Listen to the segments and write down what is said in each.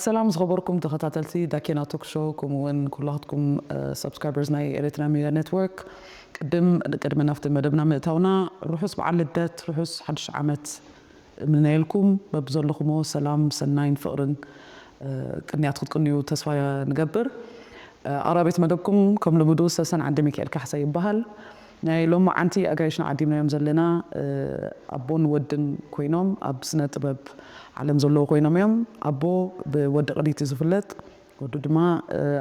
ሰላም ዝኸበርኩም ተኸታተልቲ ዳኬና ቶክ ሾው፣ ከምኡ እውን ኩላትኩም ሰብስክራይበርስ ናይ ኤርትራ ሚድያ ኔትወርክ፣ ቅድም ቅድሚ ናብቲ መደብና ምእታውና፣ ርሑስ በዓል ልደት፣ ርሑስ ሓድሽ ዓመት እምነየልኩም። በብዘለኹሞ ሰላም፣ ሰናይን ፍቕርን ቅንያት ክትቅንዩ ተስፋ ንገብር። ኣቕራቢት መደብኩም ከም ልምዱ ሰሰን ዓንደ ሚካኤል ካሕሳ ይበሃል። ናይ ሎማዓንቲ ኣጋይሽና ዓዲምናዮም ዘለና ኣቦን ወድን ኮይኖም ኣብ ስነ ጥበብ ዓለም ዘለዉ ኮይኖም እዮም። ኣቦ ብወዲ ቅኒት እዩ ዝፍለጥ። ወዱ ድማ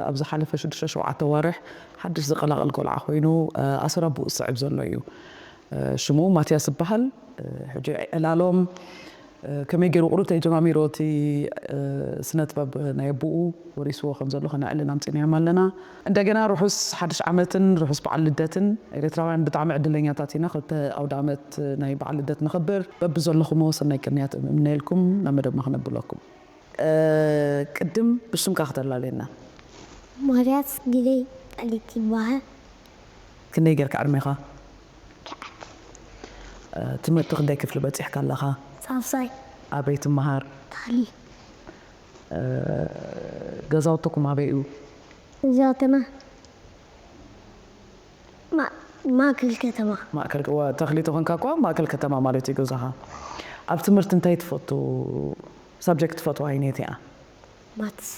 ኣብ ዝሓለፈ ሽዱሽተ ሸውዓተ ኣዋርሕ ሓድሽ ዝቀላቐል ቆልዓ ኮይኑ ኣሰር ኣቦኡ ዝስዕብ ዘሎ እዩ። ሽሙ ማትያስ ይበሃል። ሕጂ ዕላሎም ከመይ ገይሩ ቁሩብ ተጀማሚሩ እቲ ስነ ጥበብ ናይ ኣቦኡ ወሪስዎ ከም ዘሎ ከነዕልል ኣምፂእናዮም ኣለና። እንደገና ርሑስ ሓድሽ ዓመትን ርሑስ በዓል ልደትን። ኤርትራውያን ብጣዕሚ ዕድለኛታት ኢና፣ ክልተ ኣውደ ዓመት ናይ በዓል ልደት ንኸብር። በብዘለኹሞ ሰናይ ቅንያት እምነየልኩም ናብ መደብና ክነብለኩም። ቅድም ብሽምካ ክተላለየና። ማርያስ ግደይ ጠሊት ይበሃል። ክንደይ ጌርካ ዕድሜኻ? ትምህርቲ ክንደይ ክፍሊ በጺሕካ ኣለኻ? ሳልሳይ። ኣበይ ትመሃር? ታሊ። ገዛውትኩም ኣበይ እዩ? ገዛውትና ማ-፣ ማእከል ከተማ። ማእከል፣ እዋ፣ ተኽሊ ተኾንካ እኳ ማእከል ከተማ ማለት እዩ ገዛኻ። ኣብ ትምህርቲ እንታይ ትፈቱ? ሳብጀክት ትፈትዋ ኣይነየት እያ? ማትስ።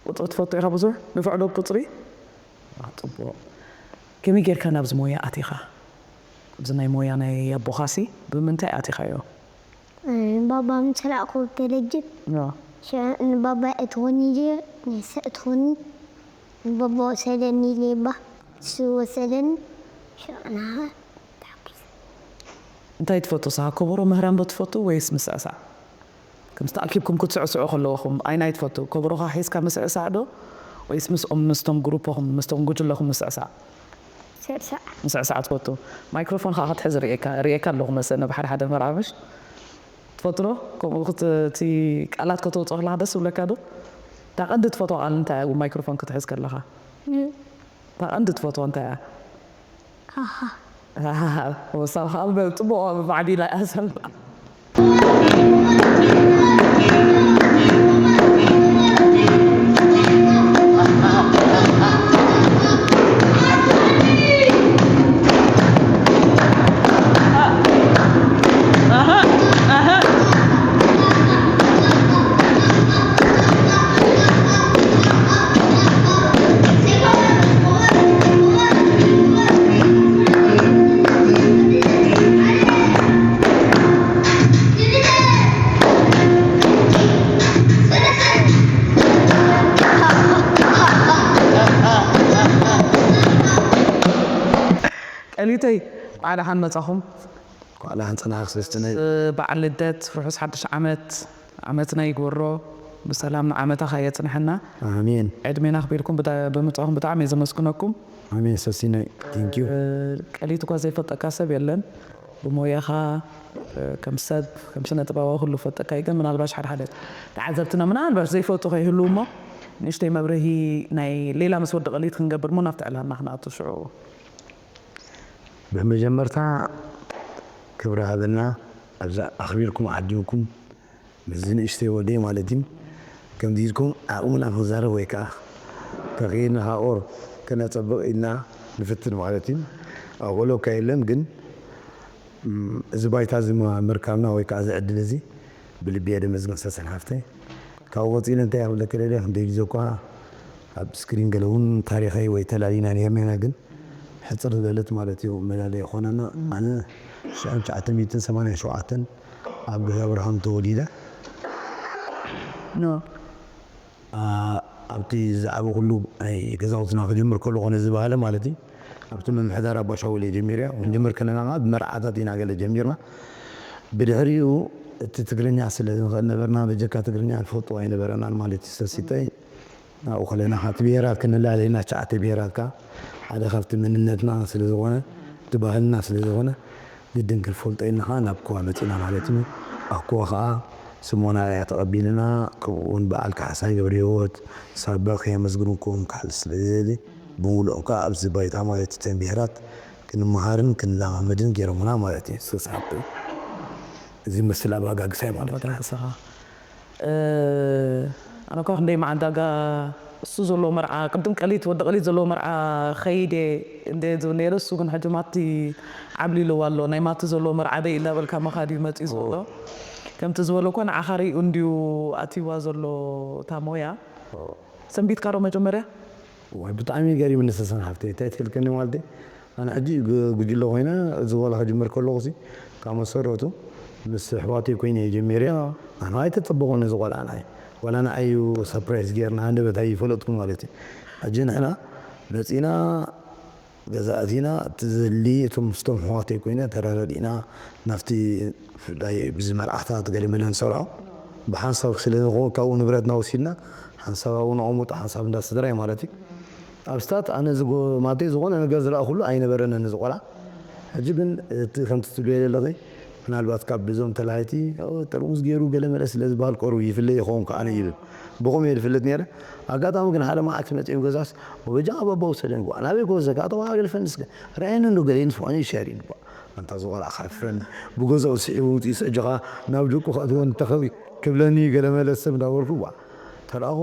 ቁጽሪ ትፈቱ ኢኻ ብዙሕ? ንፍዕ ዶ ቁጽሪ? ዋ፣ ጽቡቕ። ከመይ ጌርካ ናብዚ ሞያ ኣቲኻ? ኣብዚ ናይ ሞያ ናይ ኣቦኻሲ ብምንታይ ኣቲኻዮ? ባባ ምስ ላእኩ ተለጅን፣ ኖ። ሽዑ ንባባ እትኾኒ ድዩ ንሰ እትኾኒ? ንባባ ወሰደኒ ኢለ እባ፣ እሱ ወሰደኒ። ሽዑ ንዓ ተሓጒሰ። እንታይ ትፈቱ ንስኻ? ከበሮ ምህራም ዶ ትፈቱ ወይስ ምስዕሳዕ? ከምዚ ተኣኪብኩም ክትስዕስዑ ከለኹም ኣይናይ ትፈቱ? ከበሮኻ ሒዝካ ምስዕሳዕ ዶ ወይስ ምስኦም፣ ምስቶም ግሩፖኹም፣ ምስቶም ጉጅለኹም ምስዕሳዕ? ምስዕሳዕ። ምስዕሳዕ ትፈቱ? ማይክሮፎን ኸኣ ክትሕዝ ርእየካ፣ ርእየካ ኣለኹ መሰ፣ ናብ ሓደ ሓደ መርዓ ምሽ? ትፈቱ ዶ? ከምኡ ክት-፣ እቲ ቃላት ከተውጽኦ ከለኻ ደስ ይብለካ ዶ? እታ ቀንዲ ትፈትዋ ቃል እንታይ እያ ኣብ ማይክሮፎን ክትሕዝ ከለኻ? እም። እታ ቀንዲ ትፈትዋ እንታይ እያ? ሃሃ። ሃሃ። ወሳኺ ኸኣ ብ-፣ ጽቡቕ ብባዕዲ ኢላ እያ ሰምዓ። ቀሊተይ፣ እንቋዕ ደሓን መጻኹም። እንቋዕ ደሓን ጸናሕኪ ሰስቲነይ። በዓል ልደት፣ ርሑስ ሓድሽ ዓመት፣ ዓመትና ይግበሮ፣ ብሰላም ንዓመታኻ የጽንሐና። ኣሜን። ዕድሜና ኣኽቢርኩም ብዳ-፣ ብምጻኹም ብጣዕሚ እየ ዘመስግነኩም። ኣሜን ሰስቲነይ፣ thank you። ቀሊት እኳ ዘይፈልጠካ ሰብ የለን። ብሞያኻ፣ ከም ሰብ፣ ከም ስነ ጥበባዊ ኩሉ ፈልጠካ እዩ። ግን ምናልባሽ ሓደ ሓደ ተዓዘብትና ምናልባሽ ዘይፈልጡ ከይህልዉ እሞ፣ ንእሽተይ መብርሂ ናይ ሌላ ምስ ወዲ ቀሊት ክንገብር እሞ ናብቲ ዕላልና ክንኣቱ ሽዑ። ብመጀመርታ ክብሪ ሃበና፣ ኣብዛ ኣኽቢርኩም ዓዲምኩም ምስዚ ንእሽተይ ወደይ ማለት እዩ። ከምዚ ኢልኩም ዓቕምና ክንዛረብ ወይ ከኣ ተኽኢልና ኦር ከነጸብቕ ኢልና ንፍትን ማለት እዩ። ኣቕበሎ እኳ የለን ግን፣ እም፣ እዚ ባይታ እዚ ም-፣ ምርካብና ወይ ከኣ እዚ ዕድል እዚ ብልቢ እየ ደመስግን ሰሰን ሓፍተይ። ካብኡ ቀጺለ እንታይ ክብለኪ ደልየ፣ ክንደይ ግዜ እኳ ኣብ ስክሪን ገለ እውን ታሪኸይ ወይ ተላሊና ነይርና ኢና፣ ግን ሕጽር ዝበለት ማለት እዩ መላለዪ ይኾነና። ኣነ ሽሕን ትሽዓተ ሚእትን ሰማንያን ሸውዓተን ኣብ ገዛ ብርሃኑ ተወሊደ። ኖ። ኣ-፣ ኣብቲ ዝዓበኹሉ ናይ ገዛውትና ክጅምር ከሎ ኮነ ዝበሃለ ማለት እዩ። ኣብቲ ምምሕዳር ኣባሻውል እየ ጀሚረያ። ክንጅምር ከለና ከኣ ብመርዓታት ኢና ገለ ጀሚርና። ብድሕሪኡ እቲ ትግርኛ ስለ ንኽእል ነበርና፣ በጀካ ትግርኛ ንፈልጦ ኣይነበረናን ማለት እዩ። ሰሲጠይ ናብኡ ከለና ካብቲ ብሄራት ክንላለየና ትሽዓተ ብሄራት ከኣ ሓደ ካብቲ መንነትና ስለ ዝኾነ፣ እቲ ባህልና ስለ ዝኾነ፣ ግድን ክንፈልጦ ኢልና ከኣ ናብ ኮዋ መጺና ማለት እዩ። ኣብ ኮዋ ከኣ ስሞና እያ ተቐቢልና፣ ከምኡ እውን በዓል ካሕሳይ ገብረህይወት፣ ሳባ ከየመስግንኩም ክሓልፍ ስለ ዝደሊ፣ ብምሉኦም ከኣ ኣብዚ ባይታ ማለት እተን ብሄራት ክንመሃርን ክንለማመድን ገይሮምና ማለት እዩ። ሱስ ሓቂ እዚ መስል ኣባጋግሳይ ማለት እዩ። ኣባጋግሳኻ ኣነ እኳ ክንደይ መዓዳጋ እሱ ዘለዎ መርዓ ቅድም ቀሊት ወዲ ቀሊት ዘለዎ መርዓ ኸይደ እንደ ዝብል ነይረ። እሱ ግን ሕጂ ማቲ ዓብሊልዋ ኣሎ። ናይ ማቲ ዘለዎ መርዓ ደይ እንዳበልካ መኻድ እዩ መፅኡ ዘሎ። ከምቲ ዝበሎ እኳ ንዓኻ ሪኡ እንድዩ ኣትይዋ ዘሎ እታ ሞያ። ሰንቢትካ ዶ መጀመርያ? ዋይ ብጣዕሚ ገሪም ንሰሰን ሓፍተይ እንታይ ትልከኒ ማለት ኣነ ሕጂ ጉጅለ ኮይነ እዚ ቆልዓ ክጅምር ከለኹ ሲ ካብ መሰረቱ ምስ ኣሕዋተይ ኮይነ እየ ጀሚረ። ኣነ ኣይተፀበኹን እዚ ቆልዓ ንዓይ ዋላ ንዓይ እዩ ሰርፕራይዝ ጌርና ሃንደበት ኣይፈለጥኩን ማለት እዩ። ሕጂ ንሕና መፂና ገዛ ኣቲና እቲ ዘድሊ እቶም ምስቶም ኣሕዋተይ ኮይነ ተረዳዲእና ናብቲ ብፍላይ ብዚ መርዓታት ገለ መለ ንሰርዖ ብሓንሳብ ስለ ንኸውን ካብኡ ንብረትና ወሲድና ሓንሳብ ኣብኡ ነቐምጦ ሓንሳብ እንዳ ስድራይ ማለት እዩ። ኣብ ስታት ኣነ ማለተይ ዝኾነ ነገር ዝረኣኹሉ ኣይነበረንን እዚ ቆልዓ። ሕጂ ግን እቲ ከምቲ ትብልዮ ዘለኺ ምናልባት ካብ ብዞም ተላሃይቲ ጥርሙዝ ገይሩ ገለ መለ ስለ ዝበሃል ቆርቡ ይፍለ ይኸውን ከዓነ ይብል ብኹም እየ ዝፍልጥ ነይረ። ኣጋጣሚ ግን ሓደ መዓልቲ መፂኦም ገዛስ ወበጃ ኣባባ ውሰደን ጓ ናበይ ክወስደካ ኣተዋ ገለ ፈንስከ ርኣየኒ እንዶ ገለ ይንስዋኒ ይሻር ይንባ ኣንታ ዝቆልዓ ካፍረን ብገዛኡ ስዒቡ ውፅኢስ እጅኻ ናብ ደቁ ከእትወን ተኸቢ ክብለኒ ገለ መለ ሰብ እንዳበልኩ ጓ ተልኣኹ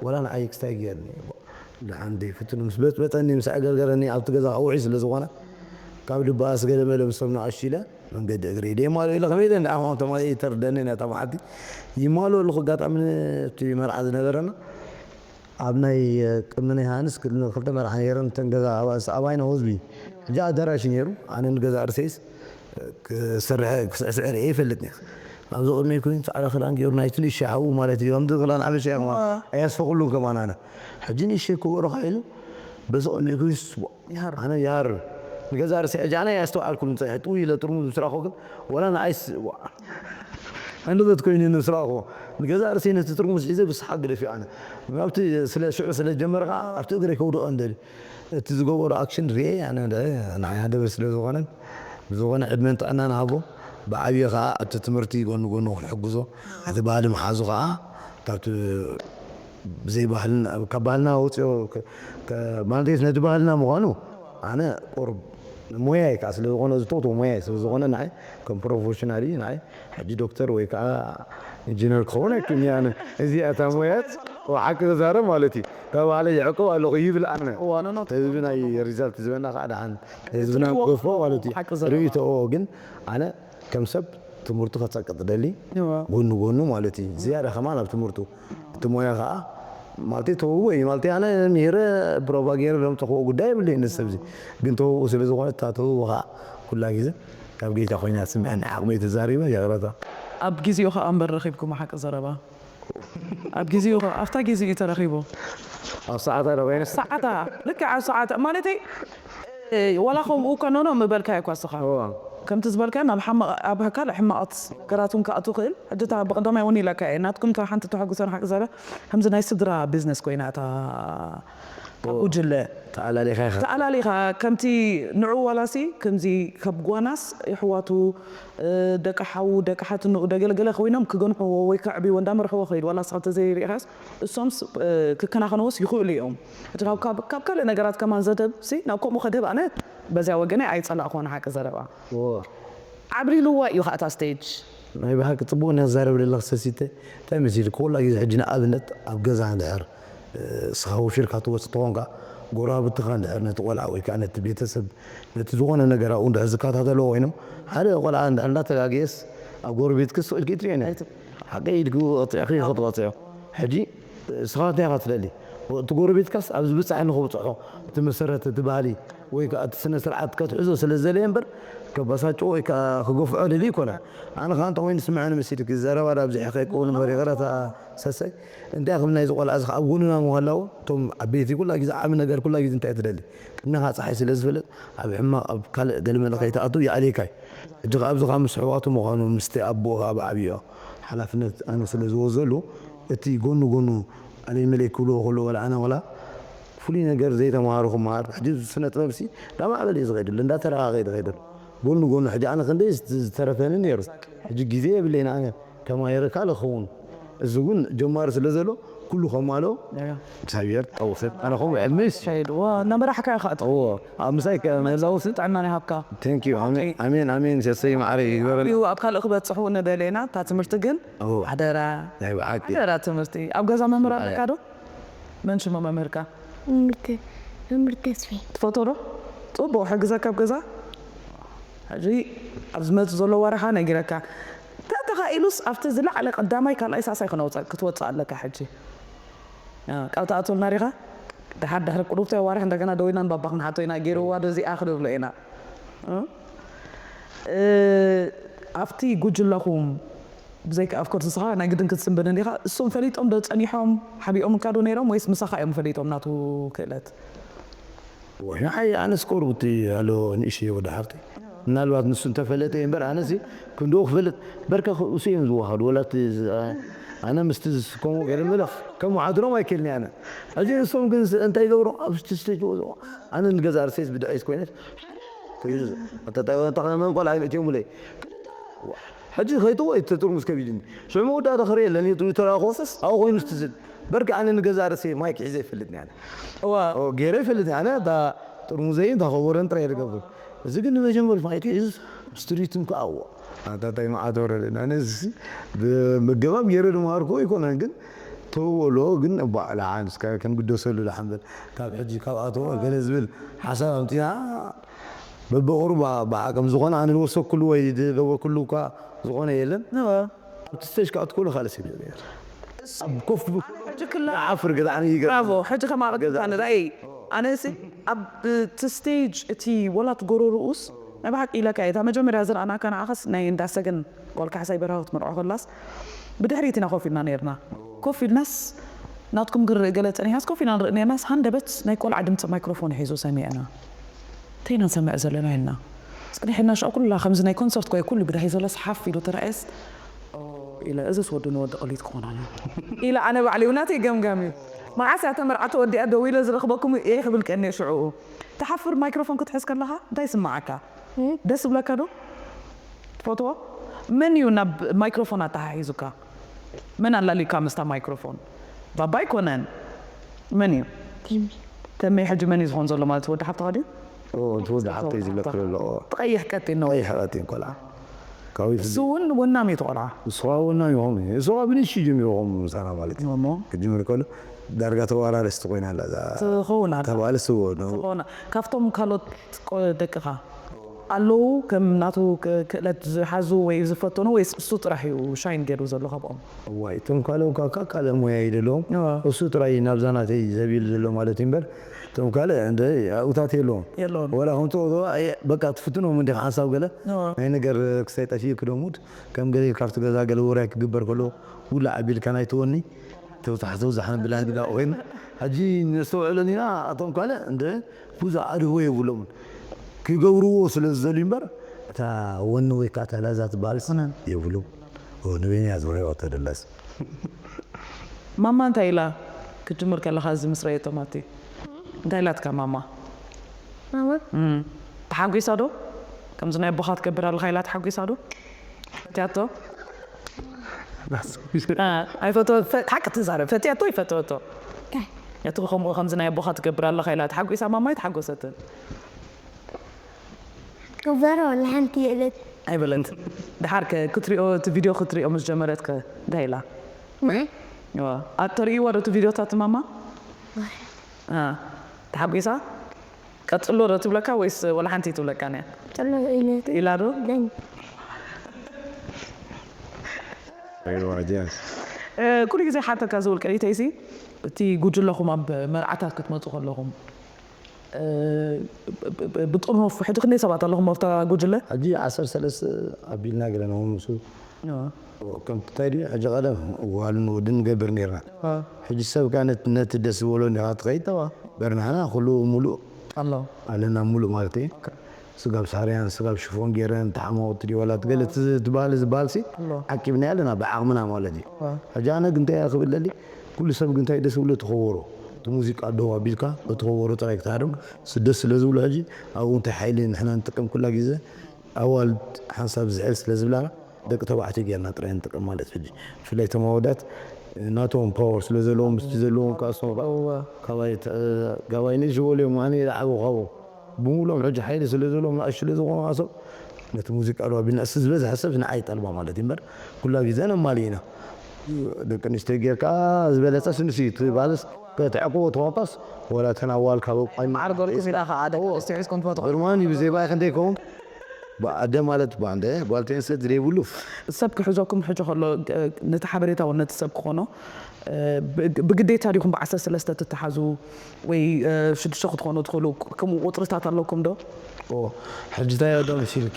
ወላ ንዓይ ክስታይ ገይርኒ ደሓን ዘይፍትኑ ምስ በጥበጠኒ ምስ ኣገርገረኒ ኣብቲ ገዛ ውዒ ስለ ዝኾነ ካብ ድበኣስ ገለ መለ ምስቶም ንኣሽቱ ኢለ መንገዲ እግሪ ደይ ማሎ ኢለ ከመይ ኢለ ንዓኹም ተማሊኤ ይተርደኒ ነታ መዓልቲ ይማሎ ኣለኹ ኣጋጣሚ እቲ መርዓ ዝነበረና ኣብ ናይ ቅድሚ ናይ ሃንስ ክልተ መርዓ ነይረን እተን ገዛ ኣባይና ህዝቢ ሕጂ ኣዳራሽ ነይሩ ኣነ ንገዛ ርሴስ ክስርሕ ክስዕስዕ ርኤ ይፈልጥ ነይረ ኣብዚ ቅድሚ ኮይኑ ፃዕዳ ክዳን ገይሩ ናይ ትንሽ ሓዉ ማለት እዩ ከምዚ ክዳን ዓበሻ እያ ከማን ኣያስፈቅሉን ከማን ኣነ ሕጂ ንእሽተይ ክበረኻ ኢሉ በዚ ቅድሚ ኮይኑ ኣነ ይሃር ንገዛ ርሴ ሕጂ ኣነ ኣያስተውዓልኩን ፀኒሐ ጥው ኢለ ጥርሙዝ ምስ ረኣኹ ግን ወላ ንኣይስ ኣንደበት ኮይኑ ምስ ረኣኹ ንገዛ ርሴ ነቲ ጥርሙዝ ሒዘ ብስሓቅ ግደፊ ኣነ ኣብቲ ስለ ሽዑ ስለ ጀመረ ከዓ ኣብቲ እግረይ ከውድቐ እንደሊ እቲ ዝገበሮ ኣክሽን ርኤ ኣነ ንዓይ ሃንደበት ስለ ዝኾነን ብዝኾነ ዕድመን ጥዕናን ሃቦ ብዓብዪ ከዓ ኣብቲ ትምህርቲ ጎኒ ጎኑ ክንሕግዞ እቲ ባህሊ ምሓዙ ከዓ ካብቲ ብዘይ ባህልና ካብ ባህልና ወፅኦ ማለተይስ ነቲ ባህልና ምዃኑ ኣነ ቁሩብ ሞያይ ከዓ ስለ ዝኾነ ዝፈትዎ ሞያይ ስለ ዝኾነ ንዓይ ከም ፕሮፌሽናሊ ንዓይ ሕጂ ዶክተር ወይ ከዓ ኢንጂነር ክኸውን ኣይክእልኒ ኣነ እዚኣ እታ ሞያት ሓቂ ክዛረብ ማለት እዩ ካብ ባዕለይ ይዕቅብ ኣለኹ ይብል ኣነ ህዝቢ ናይ ሪዛልት ዝበና ከዓ ደሓን ህዝብና ንገፎ ማለት እዩ ርእይቶኦ ግን ኣነ ከም ሰብ ትምህርቱ ከፀቅጥ ደሊ ጎኑ ጎኑ ማለት እዩ ዝያዳ ከማን ኣብ ትምህርቱ እቲ ሞያ ከዓ ማለት ተውዎ እዩ ማለት ኣነ ምሄረ ፕሮፓጌር ዘምፀኽዎ ጉዳይ የብለይ ንሰብ ግን ተውዎ ስለ ዝኾነ እታ ተውዎ ከዓ ኩላ ግዜ ካብ ጌታ ኮይና ስምዐኒ ዓቕመይ ተዛሪበ ይቕረታ ኣብ ግዜኡ ከዓ እምበር ረኺብኩም ሓቂ ዘረባ ኣብ ግዜኡ ከዓ ኣብታ ግዜኡ ተረኺቡ ኣብ ሰዓታ ዶ ኮይነ ሰዓታ ልክዕ ኣብ ሰዓታ ማለተይ ዋላ ከምኡ እኮ ኖኖ ምበልካዮ እኳ ስኻ ከምቲ ዝበልካዮ ናብ ኣብ ካልእ ሕማቓት ነገራት እውን ክኣቱ ክእል ሕጂ እታ ብቀዳማይ እውን ኢለካ እየ ናትኩም እታ ሓንቲ ተሐጉሰን ሓቂ ዘረ ከምዚ ናይ ስድራ ቢዝነስ ኮይና እታ ጉጅለ ተኣላሊኻ ኢኻ ተኣላሊኻ ከምቲ ንዑ ዋላሲ ከምዚ ካብ ጓናስ የሕዋቱ ደቂ ሓዉ ደቂ ሓትንኡ ደገለገለ ኮይኖም ክገንሕዎ ወይ ከዕብዎ እንዳመርሕዎ ከይድ ዋላ ስኻ ተዘይሪኢኻስ እሶምስ ክከናኸንዎስ ይኽእሉ እዮም እቲ ካብ ካልእ ነገራት ከማን ዘደብ ሲ ናብ ከምኡ ከድህብ ኣነ በዚያ ወገነ ኣይፀላእኮን ሓቂ ዘረባ ዓብሊልዋ እዩ ከዓ እታ ስቴጅ ናይ ብሓቂ ፅቡቅ ነዛረብ ደለክ ሰሲተ እንታይ መሲል ኩላ ግዜ ሕጂ ንኣብነት ኣብ ገዛ ንድሕር ስኻ ወፊርካ ትወፅእ ተኾንካ ጎረባብትኻ እንድሕር ነቲ ቆልዓ ወይ ከዓ ነቲ ቤተሰብ ነቲ ዝኾነ ነገር ኣብኡ እንድሕር ዝከታተልዎ ኮይኖም ሓደ ቆልዓ እንድሕር እንዳተጋግየስ ኣብ ጎረቤትክስ ኢልኪ ትሪኦ ሓቂ ኢድኪ ቅፅዕኺ ክትቐፅዖ ሕጂ ስኻ እንታይ ኢኻ ትደሊ እቲ ጎረቤትካስ ኣብ ዝብፃሕ ንክብፅሖ እቲ መሰረት እቲ ባህሊ ወይ ከዓ እቲ ስነ ስርዓት ከትሕዞ ስለ ዝደለየ እምበር ከበሳጭዎ ወይ ከዓ ክገፍዖ ደሊ ይኮነ ኣነ ከዓ እንታይ ኮይኑ ስምዐኒ መሲልኪ ዘረባ ዳብዚሐ ከይከውን እምበር ይቕረታ ሰሰይ እንታይ ከም ናይዚ ቆልዓ እዚ ኣብ ጎንና ምሃላው እቶም ዓበይቲ ኩላ ግዜ ዓቢ ነገር ኩላ ግዜ እንታይ ትደሊ ቅድሚኻ ፀሓይ ስለ ዝፈልጥ ኣብ ሕማቕ ኣብ ካልእ ገለመለ ከይትኣቱ ይኣልየካ እዩ ሕጂ ከዓ ኣብዚ ከዓ ምስ ኣሕዋቱ ምዃኑ ምስቲ ኣቦኡ ከዓ ብዓብዮ ሓላፍነት ኣነ ስለ ዝወዘሉ እቲ ጎኑ ጎኑ ኣነ መለይ ክብልዎ ከሎ ወላ ኣነ ወላ ፍሉይ ነገር ዘይተምሃሩ ክምሃር ሕጂ ስነ ጥበብ ሲ እንዳማዕበለ እዩ ዝኸይደሉ እንዳተረጋገ እዩ ዝኸይደሉ ጎኑ ጎኑ ሕጂ ኣነ ክንደይ ዝተረፈኒ ነይሩ ሕጂ ግዜ የብለይን ኣነ ተማሂረ ካልእ ክኸውን እዚ እውን ጀማሪ ስለ ዘሎ ኩሉ ከማሎ እግዚኣብሔር ጠውፍን ኣነ ከምኡ ዕልምስ ሸይድ ዋ እናመራሕካ ኢኻ እዎ ኣብ ምሳይ ከመላውስ ጥዕናን ይሃብካ ቴንክ ዩ ኣሜን ኣሜን ኣሜን ሰሰይ ማዕረ ይግበረን እዩ ኣብ ካልእ ክበፅሑ ንደለና እታ ትምህርቲ ግን እዎ ሓደራ ናይ ብሓቂ ሓደራ ትምህርቲ ኣብ ገዛ መምህር ኣለካ ዶ መን ሽሙ መምህርካ ምርት ምርት ተስፋ ትፈቶ ዶ ፅቡቅ ሕግዘካ ኣብ ገዛ ሕጂ ኣብ ዝመፅ ዘሎ ወረኻ ነጊረካ ተተኻኢሉስ ኣብቲ ዝለዓለ ቀዳማይ ካልኣይ ሳሳይ ክነውፀ ክትወፅእ ኣለካ ሕጂ ካብ ተኣትወልና ዲኻ ድሓር ድሕሪ ቁሩብቲ ኣዋርሕ እንደገና ደዊና ንባባ ክንሓቶ ኢና ገይርዋ ዶ እዚኣ ክንብሎ ኢና እ? እ፣ ኣብቲ ጉጅለኹም ብዘይካ ኣፍኮርስ ንስኻ ናይ ግድን ክትስንብድ እንዲኻ እሶም ፈሊጦም ዶ ፀኒሖም ሓቢኦም እንካ ዶ ነይሮም ወይስ ምሳኻ እዮም ፈሊጦም ናቱ ክእለት ወይ ንዓይ ኣነስ ቆርቡቲ ኣሎ ንእሽዮ ወዲ ሓፍተይ ምናልባት ንሱ እንተፈለጠ እየ እምበር ኣነሲ ክንድኡ ክፈልጥ በርከ እሱ እዮም ዝወሃዱ ወላ እቲ ዝ- ኣነ ምስቲ ዝስከሙ ገለ ምለኽ ከም ሓድሮም ኣይክእልን ኣነ ሕጂ ንሶም ግን ስ- እንታይ ይገብሩ ኣብ ስቴጅ ወፅኦ ኣነ ንገዛ ርሴስ ብድዐይስ ኮይነት ተጠቀመን ቆልዓ ይመእትዮም ብለይ ሕጂ ከይትዎ ይተጥርሙስ ከቢድኒ ሽዑ መወዳእታ ክርኢ የለን ተራኾ ኣብኡ ኮይኑ ስትዝል በርኪ ኣነ ንገዛ ርሴ ማይክ ሒዘ ይፈልጥኒ ኣነ እዋ ገይረ ይፈልጥ ኣነ እታ ጥርሙዘይን እታ ከበሮን ጥራይ ዝገብር እዚ ግን ንመጀመርያ ማይክ ሒዙ ስትሪትን ከኣዎ ኣታታይ መዓት ወረደ ኣነ እዚ ብምገባብ ገይረ ድመሃርኩ ኣይኮነን ግን ተወሎ ግን እባ ለዓል እስከ ክንግደሰሉ ለሓንበል ካብ ሕጂ ካብ ኣተወ ገለ ዝብል ሓሳብ ኣምፅና በብቑሩብ ብዓቅም ዝኾነ ኣነ ዝወሰኩሉ ወይ ዝገበርኩሉ እኳ ዝኾነ የለን ኣብቲ ስቴጅ ክኣትኩሉ ካልእ ሰብ ነይሩ ኣብ ኮፍ ሕጂ ክላ ዓፍር ገዛዕኒ ይገ ብራቮ ሕጂ ከማቐጥታ ንራእይ ኣነሲ ኣብ እቲ ስቴጅ እቲ ወላ ትጎረርኡስ ናይ ብሓቂ ኢለካ እየ እታ መጀመርያ ዝረኣናካ ንዓኻስ ናይ እንዳሰገን ጓል ካሕሳይ በርሃ ክትምርዖ ከላስ ብድሕሪት ኢና ኮፍ ኢልና ነርና ኮፍ ኢልናስ ናትኩም ግርእ ገለ ፀኒሓስ ኮፍ ኢና ንርኢ ነርናስ ሃንደበት ናይ ቆልዓ ድምፂ ማይክሮፎን ሒዙ ሰሚዕና እንታይ ኢና ንሰምዕ ዘለና ኢልና ፅኒሕና ሽዑ ኩላ ከምዚ ናይ ኮንሰርት ኮይ ኩሉ ብድሕሪ ዘሎ ሰሓፍ ኢሉ ተረኣየስ ኢለ እዝስ ወዲ ንወዲ ቅሊት ክኾን ኣሎ ኢለ ኣነ ባዕሊ እውን ናተይ ገምጋም እዩ መዓስ እያ ተመርዓ ተወዲኣ ደው ኢለ ዝረኽበኩም እየ ክብል ቀኒየ ሽዑኡ ትሓፍር ማይክሮፎን ክትሕዝ ከለኻ እንታይ ይስምዓካ ደስ ይብለካ ዶ ትፈትዎ መን እዩ ናብ ማይክሮፎን ኣተሓሒዙካ መን ኣላልዩካ ምስታ ማይክሮፎን ባባ ኣይኮነን መን እዩ ተመይ ሕጂ መን እዩ ዝኾን ዘሎ ማለት ወዲ ሓፍትኻ ድዩ ትወዲ ሓብተይ ዝብለክ ዘሎ ትቐይሕ ቀጢን ነው ቀይሕ ቀጢን ቆልዓ ካዊት እሱ እውን ወናም እዩ ተቆልዓ ንስኻ ወናም ይኾም ንስኻ ብንሽ ጀሚርኹም ምሳና ማለት እዩ እሞ ክጅምር ከሎ ዳርጋ ተዋራረስቲ ኮይና ኣላ እዛ ትኸውን ኣላ ተባለ ስዎ ነው ዝኾነ ካብቶም ካልኦት ቆ- ደቅኻ ኣለዉ ከም ናቱ ክ- ክእለት ዝሓዙ ወይ ዝፈተኑ ወይስ እሱ ጥራሕ እዩ ሻይን ገይሩ ዘሎ ካብኦም ዋይ እቶም ካልኦም ካብ ካልእ ሞያ ይደለዎም እዋ። እሱ ጥራይ ናብዛ ናተይ ዘቢሉ ዘሎ ማለት እዩ እምበር እቶም ካልእ እንደ ኣብታት የለዎም የለዎም ወላ ከምፅኦ በቃ ትፍትኖም እንዲኻ ሓንሳብ ገለ እዋ። ናይ ነገር ክሳይ ጠፊኡ ክደሙድ ከም ገለ ካብቲ ገዛ ገለ ወራይ ክግበር ከሎ ውላ ኣቢልካ ናይ ትወኒ ተውዛሕ ተውዛሕ ንብላ ንብላ ኮይና ሕጂ ነስተውዕለን ኢና እቶም ካልእ እንደ ብዙ ኣድህቦ የብሎምን ክገብርዎ ስለ ዝደልዩ እምበር እታ ወኒ ወይ ከዓ እታ ላዛ ትበሃል የብሎም ንበይና እያ ዝወረዋ ተደላስ ማማ እንታይ ኢላ ክትጅምር ከለኻ እዚ ምስ ረእየቶ ማቲ እንታይ ኢላትካ ማማ ማማ እም፣ ተሓጒሳ ዶ ከምዚ ናይ ኣቦኻ ትገብር ኣለኻ ኢላ ተሓጒሳ ዶ ፈትያቶ አ፣ ኣይፈትወ ፈ- ሓቂ ትዛረብ ፈትያቶ ይፈትወቶ እቲ ከምኡ ከምዚ ናይ ኣቦኻ ትገብር ኣለኻ ኢላ ተሓጒሳ ማማ ኣይተሓጎሰትን ክበሮ ለሓንቲ የለት ኣይበለንት ድሓር ከ ክትሪኦ እቲ ቪድዮ ክትሪኦ ምስ ጀመረት ከ እንታይ ኢላ ማይ ዋ፣ ኣተርእይዎ ዶ እቲ ቪድዮታት ማማ አ፣ ተሓጒሳ ቀፅሎ ዶ ትብለካ ወይስ ወላ ሓንቲ ትብለካ ያ ጥሎ ኢለት ኢላ ዶ ደን እ፣ ኩሉ ግዜ ሓተካ ዝብል ቀሊተይሲ እቲ ጉጅለኹም ኣብ መርዓታት ክትመፁ ከለኹም እ፣ ብ- ብ- ብጥርኑፍ ሕጂ ክንደይ ሰባት ኣለኹም ኣብታ ጉጅለ ሕጂ ዓሰርተ ሰለስተ ኣቢልና ገለና ምስ ከምቲ እንታይ ድዩ ሕጂ ቀደም ጓልን ወድን ንገብር ነርና ሕጂ ሰብ ከ ነቲ ነቲ ደስ ዝበሎ እንዲኻ ትኸይድ በርናና ኩሉ ሙሉእ ኣሎ ኣለና ሙሉእ ማለት እዩ ስጋብ ሳርያን ስጋብ ሽፎን ገይረን ተሓማወቲ ድዩ ዋላ ገለ ትበሃል ዝበሃል ሲ ኣሎ ዓቂብና ኣለና ብዓቕምና ማለት እዩ ዋ። ሕጂ ኣነ ግንታይ ክብል ለሊ ኩሉ ሰብ ግንታይ ደስ ብሎ ትኸበሮ እቲ ሙዚቃ ደው ኣቢልካ እቲ ከበሮ ጥራይ ክትሃርም ስደስ ስለ ዝብሉ ሕጂ ኣብኡ እንታይ ሓይሊ ንሕና ንጥቀም ኩላ ግዜ ኣዋልድ ሓንሳብ ዝሕል ስለ ዝብላና ደቂ ተባዕትዮ ጌርና ጥራይ ንጥቀም ማለት ሕጂ ብፍላይ እቶም ኣወዳት ናቶም ፓወር ስለ ዘለዎም ምስቲ ዘለዎም ከዓ እሶም ከዓ እወ ካባይ ተ- ጋባይ ንእሽበሉ እዮም ኣነ ይለዓቡ ካብኡ ብምሎም ሕጂ ሓይሊ ስለ ዘለዎም ንኣሽ ስለ ዝኾኑ ኣሶም ነቲ ሙዚቃ ዶ ኣቢልና እስ ዝበዝሐ ሰብ ንዓይ ጠልባ ማለት እዩ እምበር ኩላ ግዜ ነማሊ ኢና ደቂ ኣንስትዮ ጌርካ ዝበለፀ ስንሲ ትባልስ ከተዕቅቦ ተዋፓስ ወላ ተናዋል ካብ ማዕር ገርኩም ኢላ ከዓ ደቂ ኣንስትዮ ሒዝኩም ትመጡ ርማን እዩ ብዘይ ባይ ክንደይ ከውን ኣደ ማለት ባንደ ጓልተንሰት ዘይብሉ ሰብ ክሕዘኩም ሕጂ ከሎ ነቲ ሓበሬታ እውን ነቲ ሰብ ክኾኖ ብግዴታ ዲኹም ብዓሰርተ ሰለስተ ትተሓዙ ወይ ሽዱሽተ ክትኾኑ ትኽእሉ ከምኡ ቁፅርታት ኣለኩም ዶ? ሕጂ እንታይ ዶ መሲልኪ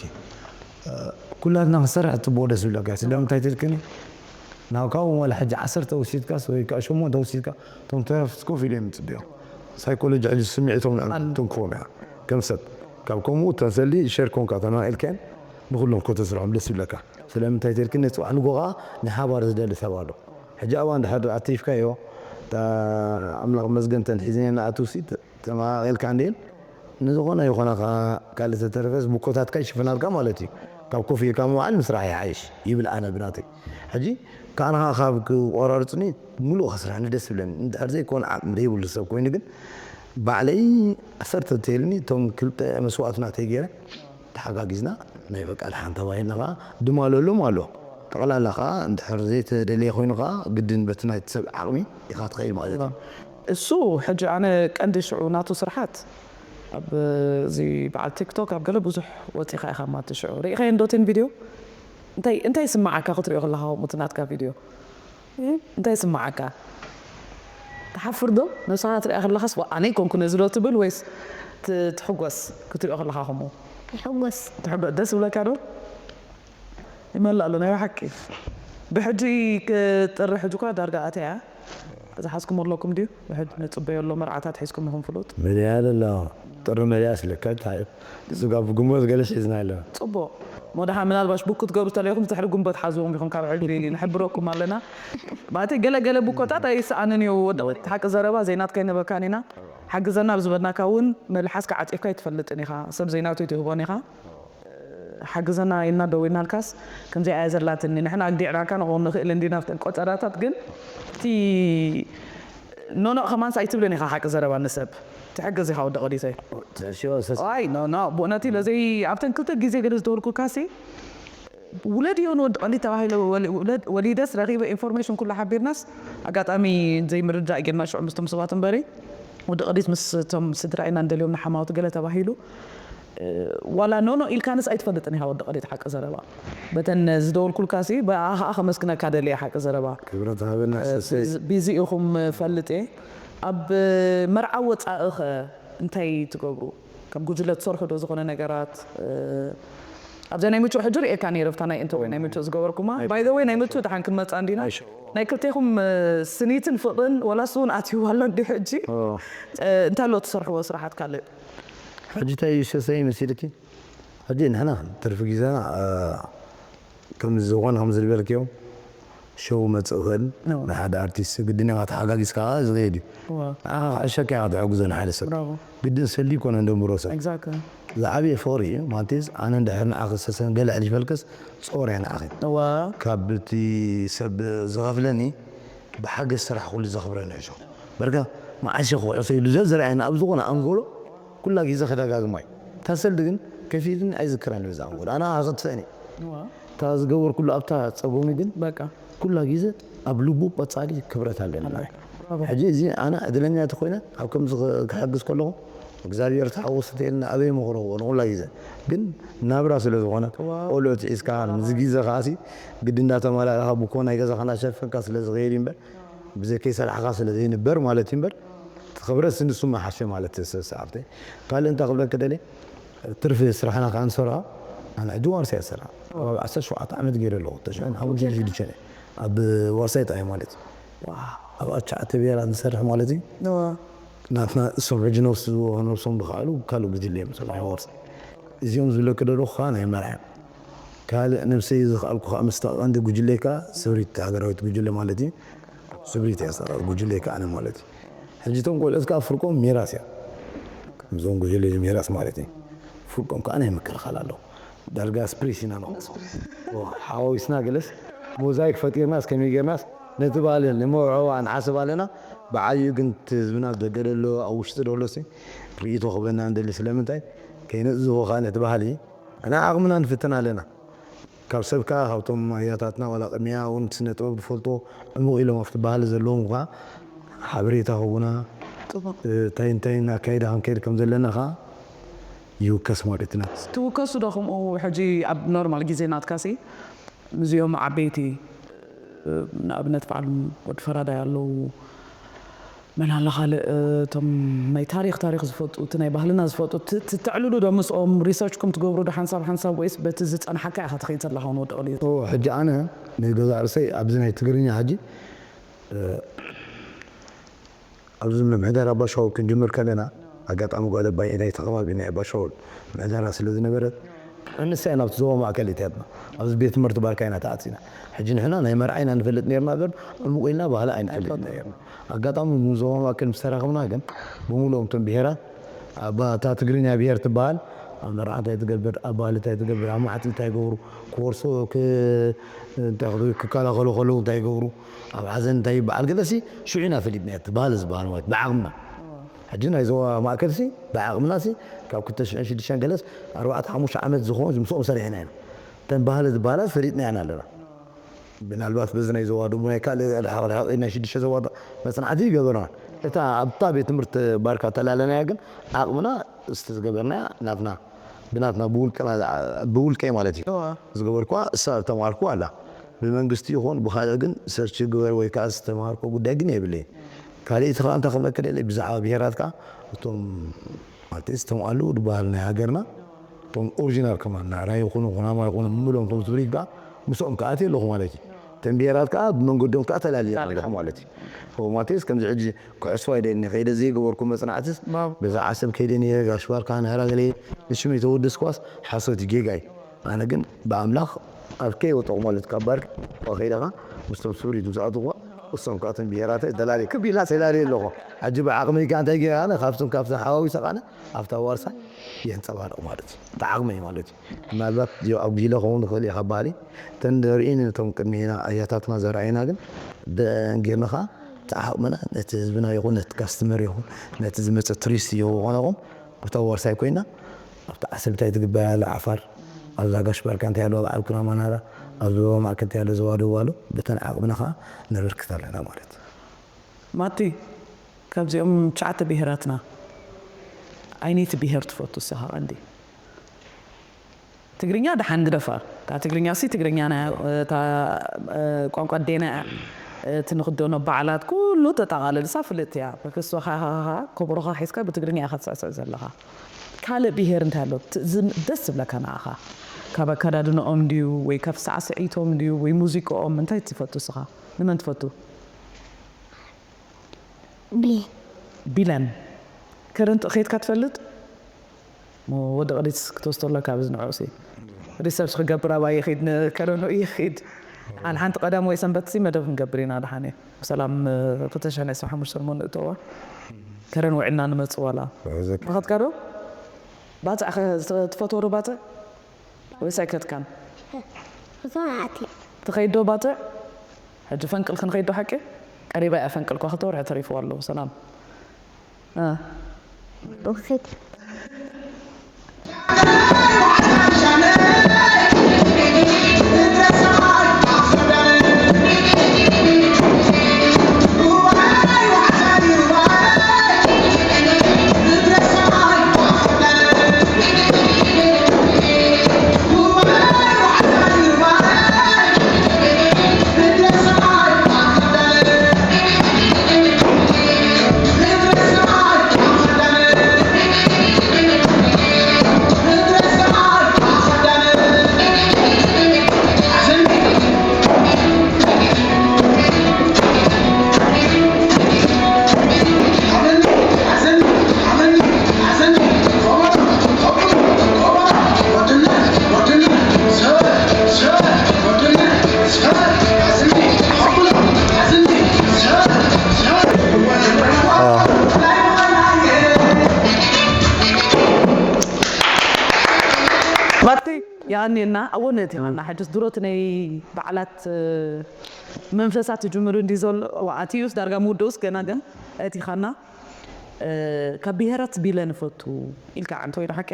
ኩላትና ክሰርሕ እትብዎ ደስ ዝብለካ ስለምንታይ ትልክኒ ናብ ካብኡ ወላ ሕጂ ዓሰርተ ወሲድካስ ወይ ከዓ ሸሞንተ ወሲድካ እቶም ተረፍስ ኮፍ ኢሎም ይፅበዮም ሳይኮሎጂ ሕጂ ስምዒቶም ትንክፎም እያ ከም ሰብ ካብ ከምኡ ተንሰሊ ሸር ኮንካ ተናኢልከን ንኩሎም ከተስርሖም ደስ ይብለካ ስለምንታይ ተልክኒ ፅባሕ ንጎ ከዓ ንሓባር ዝደሊ ሰብ ኣሎ ሕጂ ኣብኣ እንድሕር ኣቲፍካዮ ኣምላኽ መስገን ተንሒዝና ንኣትውሲ ተመቃቂልካ እንድን ንዝኾነ ይኾነ ካልእ ተተረፈስ ብኮታትካ ይሽፍናልካ ማለት እዩ ካብ ኮፍ ኢልካ ምውዓል ምስራሕ ይሓይሽ ይብል ኣነ ብናተይ ሕጂ ካንኻ ካብ ክቆራርፅኒ ሙሉእ ክስራሕኒ ደስ ይብለኒ እንድሕር ዘይኮነ ዓቕሚ ዘይብሉ ሰብ ኮይኑ ግን ባዕለይ ዓሰርተ እንተይልኒ እቶም ክልተ መስዋእትና ተይገይረ ተሓጋጊዝና ናይ በቃ ድሓን ተባሂልና ከዓ ድማለሎም ኣሎ ጠቕላላ ከዓ እንድሕር ዘይተደለየ ኮይኑ ከዓ ግድን በቲ ናይ ሰብ ዓቕሚ ኢኻ ትኸይድ ማለት እዩ እሱ ሕጂ ኣነ ቀንዲ ሽዑ ናቱ ስርሓት ኣብ እዚ በዓል ቲክቶክ ኣብ ገለ ብዙሕ ወፂኻ ኢኻ ማቲ ሽዑ ርኢኻዮ እንዶቴን ቪድዮ እንታይ እንታይ ስማዓካ ክትሪኦ ከለካ ከምኡ እቲ ናትካ ቪድዮ እንታይ ይስምዓካ? ትሓፍር ዶ? ነብስኻ ትሪኣ ከለኻስ ዋእ ኣነ ኣይኮንኩን እዚ ዶ ትብል ወይስ ትሕጎስ ክትሪኦ ከለኻ ከምኡ? ትሕጎስ። ደስ ይብለካ ዶ? ይመልእ ኣሎ ናይ ብሓቂ። ብሕጂ ጥሪ ሕጂ እኳ ዳርጋ ኣትያ እያ። ዝሓዝኩሞ ኣለኩም ድዩ? ብሕጂ ንፅበዮ ኣሎ መርዓታት ሒዝኩም ኢኹም ፍሉጥ። መሊኣ ደላ ጥሪ መሊኣ ስለካ እንታይ እዩ? ስጋ ብግንቦት ገለስ ሒዝና ኣለና። ጽቡቕ ሞደሓ ምናልባሽ ቡክ ክትገብሩ ተለይኹም ዝሕሪ ጉንበት ሓዝዎም ኢኹም ካብ ሕጂ ንሕብረኩም ኣለና። ባቲ ገለ ገለ ቡኮታት ኣይስኣንን እዩ ወዲ ሓቂ ዘረባ ዘይናት ከይነበካን ኢና ሓግዘና ኣብ ዝበልናካ እውን መልሓስካ ዓፂፍካ ኣይትፈልጥን ኢኻ ሰብ ዘይናቱ ኣይትህቦን ኢኻ ሓግዘና ኢልና ደዊልናልካስ ከምዚኣ እያ ዘላትኒ ንሕና ኣግዲዕናካ ንኸውን ንኽእል እንዲና ብተን ቆፀራታት ግን እቲ ኖኖ ከማንስ ኣይትብልን ኢኻ ሓቂ ዘረባ ንሰብ ትሕግዝ ኢኻ ወዲ ቀዲሰይ ትሕሽዮ ሰስ ኣይ ኖ ኖ ብእውነቲ ለዘይ ኣብተን ክልተ ግዜ ገለ ዝተወልኩልካሲ ውለድ የውን ወዲ ቀሊት ተባሂለ ወሊደስ ረኺበ ኢንፎርሜሽን ኩሉ ሓቢርናስ ኣጋጣሚ ዘይምርዳእ ጌርና ሽዑ ምስቶም ሰባት እምበሪ ወዲ ቀሊት ምስ ቶም ስድራ ኢና እንደልዮም ንሓማውቲ ገለ ተባሂሉ ዋላ ኖኖ ኢልካንስ ኣይትፈልጥን ኢኻ ወዲ ቀሊት ሓቂ ዘረባ በተን ዝደወልኩልካሲ ብኣ ከዓ ከመስግነካ ደልየ ሓቂ ዘረባ ክብረት ሃበና ሰሰይ ቢዚ ኢኹም ፈልጥ እየ ኣብ መርዓ ወፃእኸ እንታይ ትገብሩ ከም ጉጅለ ትሰርሑ ዶ ዝኾነ ነገራት ኣብዛ ናይ ምቹእ ሕጂ ርእየካ ነይረ ብታ ናይ እንተ ናይ ምቹእ ዝገበርኩማ ባይ ወይ ናይ ምቹእ ድሓን ክንመፃ እንዲና ናይ ክልቴኹም ስኒትን ፍቕርን ወላስ እውን ኣትይዋ ኣሎ እንዲ ሕጂ እንታይ ኣሎ ትሰርሕዎ ስራሓት ካልእ ሕጂ እንታይ እዩ ሰሰይ መሲልኪ ሕጂ ንሕና ትርፊ ግዜና ከም ዝኾነ ከም ዝበልክዮ ሸው መፅእ ክእል ናይ ሓደ ኣርቲስት ግድን ኢኻ ተሓጋጊዝካ ዝኸይድ እዩ ንዓኻ ክዕሸካ ኢኻ ትሕግዞ ንሓደ ሰብ ግድን ሰሊ ይኮነ እንደምሮ ሰብ ዝዓብየ ፍቕሪ እዩ ማለትስ ኣነ እንድሕር ንዓኺ ሰሰን ገለ ዕሊፈልክስ ጾር እያ ንዓኺ ካብ እቲ ሰብ ዝኸፍለኒ ብሓገዝ ስራሕ ኩሉ ዘኽብረኒ ሕሾ በርካ መዓሸ ክውዕሶ ኢሉ ዘዝረኣየና ኣብ ዝኾነ ኣንጎሎ ኩላ ግዜ ከደጋግማ እዩ። እታ ሰልዲ ግን ከፊልኒ ኣይዝክራን እዩ እዛ ኣንጎሎ። ኣነ ከዓ ከጥፍእን እየ። እታ ዝገበርኩሉ ኣብታ ፀጎሚ ግን ኩላ ግዜ ኣብ ልቡ ቀፃሊ ክብረት ኣለኒ። ሕጂ እዚ ኣነ ዕድለኛ ተኮይነ ኣብ ከምዚ ክሕግዝ ከለኹ እግዚኣብሔር ተሓወስ እንተይልና ኣበይ ምኽረኽዎ ንኩላ ግዜ ግን ናብራ ስለ ዝኾነ ቆልዑት ሒዝካ ምስዚ ግዜ ከዓሲ ግዲ እንዳተመላለኻ ብኮ ናይ ገዛኻ እንዳሸፈንካ ስለ ዝኸይድ እዩ እምበር ብዘይ ከይሰራሕኻ ስለ ዘይንበር ማለት እዩ እምበር እቲ ክብረት ንሱ መሓሸ ማለት ሰዓብተይ ካልእ እንታይ ክብለክ ደልየ ትርፊ ስራሕና ከዓ ንሰርሖ ኣነ ሕጂ ዋርሳይ ዝሰርሕ ኣብ ዓሰርተ ሸውዓተ ዓመት ገይረ ኣለኹ ተሽዑን ሓሙሽተን ሽዱሽተን ኣብ ዋርሳይ ጥራይ ማለት እዩ ኣብ ኣትሽዓተ ብሄራት ንሰርሕ ማለት እዩ ናትና እሶም ሕጂ ነብሲ ነብሶም ዝኸኣሉ ካልእ ጉጅለ እዮም ዝሰርሑ ዋርሳይ እዚኦም ዝብለክ ደለኹ ከዓ ናይ መርዓ ካልእ ነብሰይ ዝኸኣልኩ ከዓ ምስታ ቀንዲ ጉጅለይ ከዓ ስብሪት ሃገራዊት ጉጅለ ማለት እዩ ስብሪት እያ ዝሰርሕ ጉጅለይ ከዓ ኣነ ማለት እዩ ሕጂ እቶም ቆልዑት ከዓ ፍርቆም ሚራስ እያ እዞም ጉጅለ ሚራስ ማለት እዩ ፍርቆም ከዓ ናይ ምክልኻል ኣለዉ ዳርጋ ስፕሪስ ኢና ንኾ ሓዋዊስና ገለስ ሞዛይክ ፈጢርናስ ከመይ ጌርናስ ነቲ ባህሊ ንመርዖ ንሓስብ ኣለና። ብዓብዩ ግን እቲ ህዝብና ኣብ ደገ ደሎ ኣብ ውሽጢ ደሎ ሲ ርእይቶ ክበና ንደሊ። ስለምንታይ ከይነጽዝቦ ከኣ ነቲ ባህሊ እና ዓቕምና ንፍትን ኣለና። ካብ ሰብ ከኣ ካብቶም ኣያታትና ዋላ ቅድሚያ እውን ስነ ጥበብ ዝፈልጦ ዕሙቕ ኢሎም ኣብቲ ባህሊ ዘለዎም ከኣ ሓበሬታ ክህቡና። እንታይ እንታይ ኣካይዳ ክንከይድ ከም ዘለና ከኣ ይውከስ ማለት ኢና። ትውከሱ ዶ ከምኡ? ሕጂ ኣብ ኖርማል ግዜ ናትካሲ ምስዚኦም ዓበይቲ፣ ንኣብነት በዓል ወዲ ፈራዳይ ኣለዉ፣ መን ኣሎ ካልእ፣ እቶም ናይ ታሪኽ ታሪኽ ዝፈልጡ፣ እቲ ናይ ባህልና ዝፈልጡ፣ ት- ትተዕልሉ ዶ ምስኦም? ሪሰርችኩም ትገብሩ ዶ ሓንሳብ ሓንሳብ፣ ወይስ በቲ ዝጸንሓካ ኢኻ ትኸይድ ዘለኻ? እውን ወዲ ቀሊል ኦ፣ ሕጂ ኣነ ንገዛእ ርእሰይ ኣብዚ ናይ ትግርኛ ሕጂ ኣብዚ ምምሕዳር ኣባሻውል ክንጅምር ከለና ኣጋጣሚ ጓል ኣባይ ናይቲ ከባቢ ናይ ኣባሻውል ምሕዳራ ስለ ዝነበረት እንሳይ ናብቲ ዞባ ማእከል እትያትና ኣብዚ ቤት ትምህርቲ ባርካ ኢና ተኣቲና። ሕጂ ንሕና ናይ መርዓ ኢና ንፈልጥ ነርና እምበር ዕሙቕ ኢልና ባህሊ ኣይንፈልጥ ነርና። ኣጋጣሚ ዞባ ማእከል ምስ ተራኸብና ግን ብምሉኦም እቶም ብሄራት ኣብ እታ ትግርኛ ብሄር ትበሃል ኣብ መርዓ እንታይ ትገብር፣ ኣብ ባህሊ እንታይ ትገብር፣ ኣብ ማዕት እንታይ ይገብሩ፣ ክወርሶ ክ- እንታይ ክብሉ፣ ክከላኸሉ ከለዉ እንታይ ይገብሩ፣ ኣብ ሓዘን እንታይ ይበሃል ገለሲ ሽዑ ኢና ፈሊጥና እቲ ባህሊ ዝበሃል ማለት ብዓቕምና። ሕጂ ናይ ዞባ ማእከል ሲ ብዓቕምና ሲ ካብ ክልተ ሽሕን ሽዱሽተን ገለስ ኣርባዕተ ሓሙሽተ ዓመት ዝኾኑ ምስኦም ሰሪሕና ኢና። እተን ባህሊ ዝበሃላ ፈሊጥና ኢና ኣለና። ምናልባት በዚ ናይ ዞባ ደቡብ ናይ ካልእ ርሕቕ ርሕቕ ናይ ሽዱሽተ ዞባ መጽናዕቲ ይገበርና። እታ ኣብታ ቤት ትምህርቲ ባርካ ተላለናያ ግን ዓቕምና እስቲ ዝገበርናያ ናትና ብናትና ብውልቅና ብውልቀይ ማለት እዩ ዝገበርኳ እሳ ተማርኩ ኣላ። ብመንግስቲ ይኹን ብኻልእ ግን ሰርች ግበር ወይ ከዓ ዝተማርኮ ጉዳይ ግን የብለይ። ካልእ እቲ ከዓ እንታይ ክብለካ ደለ ብዛዕባ ብሄራት ከዓ እቶም ማለት ዝተምኣሉ ድበሃል ናይ ሃገርና እቶም ኦሪጂናል ከማና ራይ ይኹኑ ኩናማ ይኹኑ ምሎም እቶም ዝብሪት ከዓ ምስኦም ከዓ ኣለኹ ማለት እዩ። እተን ብሄራት ከዓ ብመንገዶም ከዓ ተላልየ ኣለኹ ማለት እዩ። ማቴስ ከምዚ ሕጂ ኩዕሶ ኣይደኒ ከይደ ዘይገበርኩ መጽናዕትስ በዛ ዓሰብ ከይደ ነይረ ጋሽ ባርካ ናራ ገለ ንሽም የተወደስኳስ ሓሶት ጌጋይ። ኣነ ግን ብኣምላኽ ኣብ ከይወጠቑ ማለት ካብ ባርክ ከይደኻ ምስቶም ስብሪት ምስ ኣትኹ እሶም ካብቶም ብሄራተ ደላሊ ክቢላ ሰላሊ ኣለኹ። ሕጂ ብዓቕመይ ከ እንታይ ጌራ ኣነ ካብቶም ካብቶም ሓዋዊሰ ቃነ ኣብታ ዋርሳይ የንጸባርቕ ማለት እዩ። ብዓቕመይ ማለት እዩ። ምናልባት ዮ ኣጉዲለ ክኸውን ዝኽእል እየ ካብ ባህሊ እተን ዘርእኒ ነቶም ቅድሚና ኣያታትና ዘርኣዩና ግን ደንጊርና ከዓ እቲ ዓቕምና ነቲ ህዝብና ይኹን ነቲ ካስትመር ይኹን ነቲ ዝመፀ ቱሪስት ይኹን ዝኾነ ይኹን ኣብታ ዋርሳይ ኮይና ኣብቲ ዓሰብ እንታይ ትግበያ ኣላ ዓፋር ኣብዛ ጋሽ ባርካ እንታይ ኣለዋ በዓል ኩናማ ናራ ኣብ ዞባ ማእከል እንታይ ኣሎ ዞባ ደቡብ ኣሎ በተን ዓቕምና ከዓ ነበርክት ኣለና ማለት እዩ። ማቲ ካብዚኦም ትሽዓተ ብሄራትና ኣይነይቲ ብሄር ትፈቱ ንስኻ ቀንዲ? ትግርኛ ደሓን ግደፋ። እታ ትግርኛ ሲ ትግርኛና እያ፣ እታ ቋንቋ ኣዴና እያ። እቲ ንኽደኖ በዓላት ኩሉ ተጠቓልልሳ ፍልጥቲ እያ። በክስቶኻ ከብሮኻ ሒዝካ ብትግርኛ ኢኻ ትስዕስዕ ዘለኻ። ካልእ ብሄር እንታይ ኣሎ ደስ ዝብለካ ንዓኻ? ካብ ኣከዳድንኦም ድዩ ወይ ካብ ሳዕስዒቶም ድዩ ወይ ሙዚቃኦም እንታይ ትፈቱ ንስኻ? ንመን ትፈቱ? ብሌን ቢለን ከረን ኸይድካ ትፈልጥ? ወዲ ቅዲስ ክትወስዶ ኣለካ ኣብዚ ንዕኡ ሲ ሪሰርች ክገብር ኣባይ ይኸይድ ንከረኑ ይኸይድ። ኣን ሓንቲ ቀዳም ወይ ሰንበት ሲ መደብ ክንገብር ኢና ድሓን ብሰላም ክልተ ሽሕን ዕስራን ሓሙሽተን እሞ ንእተዋ ከረን ውዒልና ንመጽእ ዋላ መኸትካ ዶ ባጽዕ ትፈትዎ ዶ ባጽዕ ወይስ ኣይከትካን? እዞም ኣቲ ትኸይድ ዶ ባጽዕ? ሕጂ ፈንቅል ክንኸይድ ዶ ሓቂ? ቀሪባ እያ ፈንቅል እኳ ክልተ ወርሒ ተሪፍዋ ኣሎ። ሰላም። እ። ብኽድ ኣኔና ኣወነ እቲ ና ሕጅስ ድሮት ናይ በዓላት መንፈሳት ትጅምሩ እንዲ ዘሎ ኣትዩስ ዳርጋ ምውደውስ ገና ግን እቲ ኻና ካብ ብሄራት ቢለ ንፈቱ ኢልካ ዓንተ ወይ ሓቀ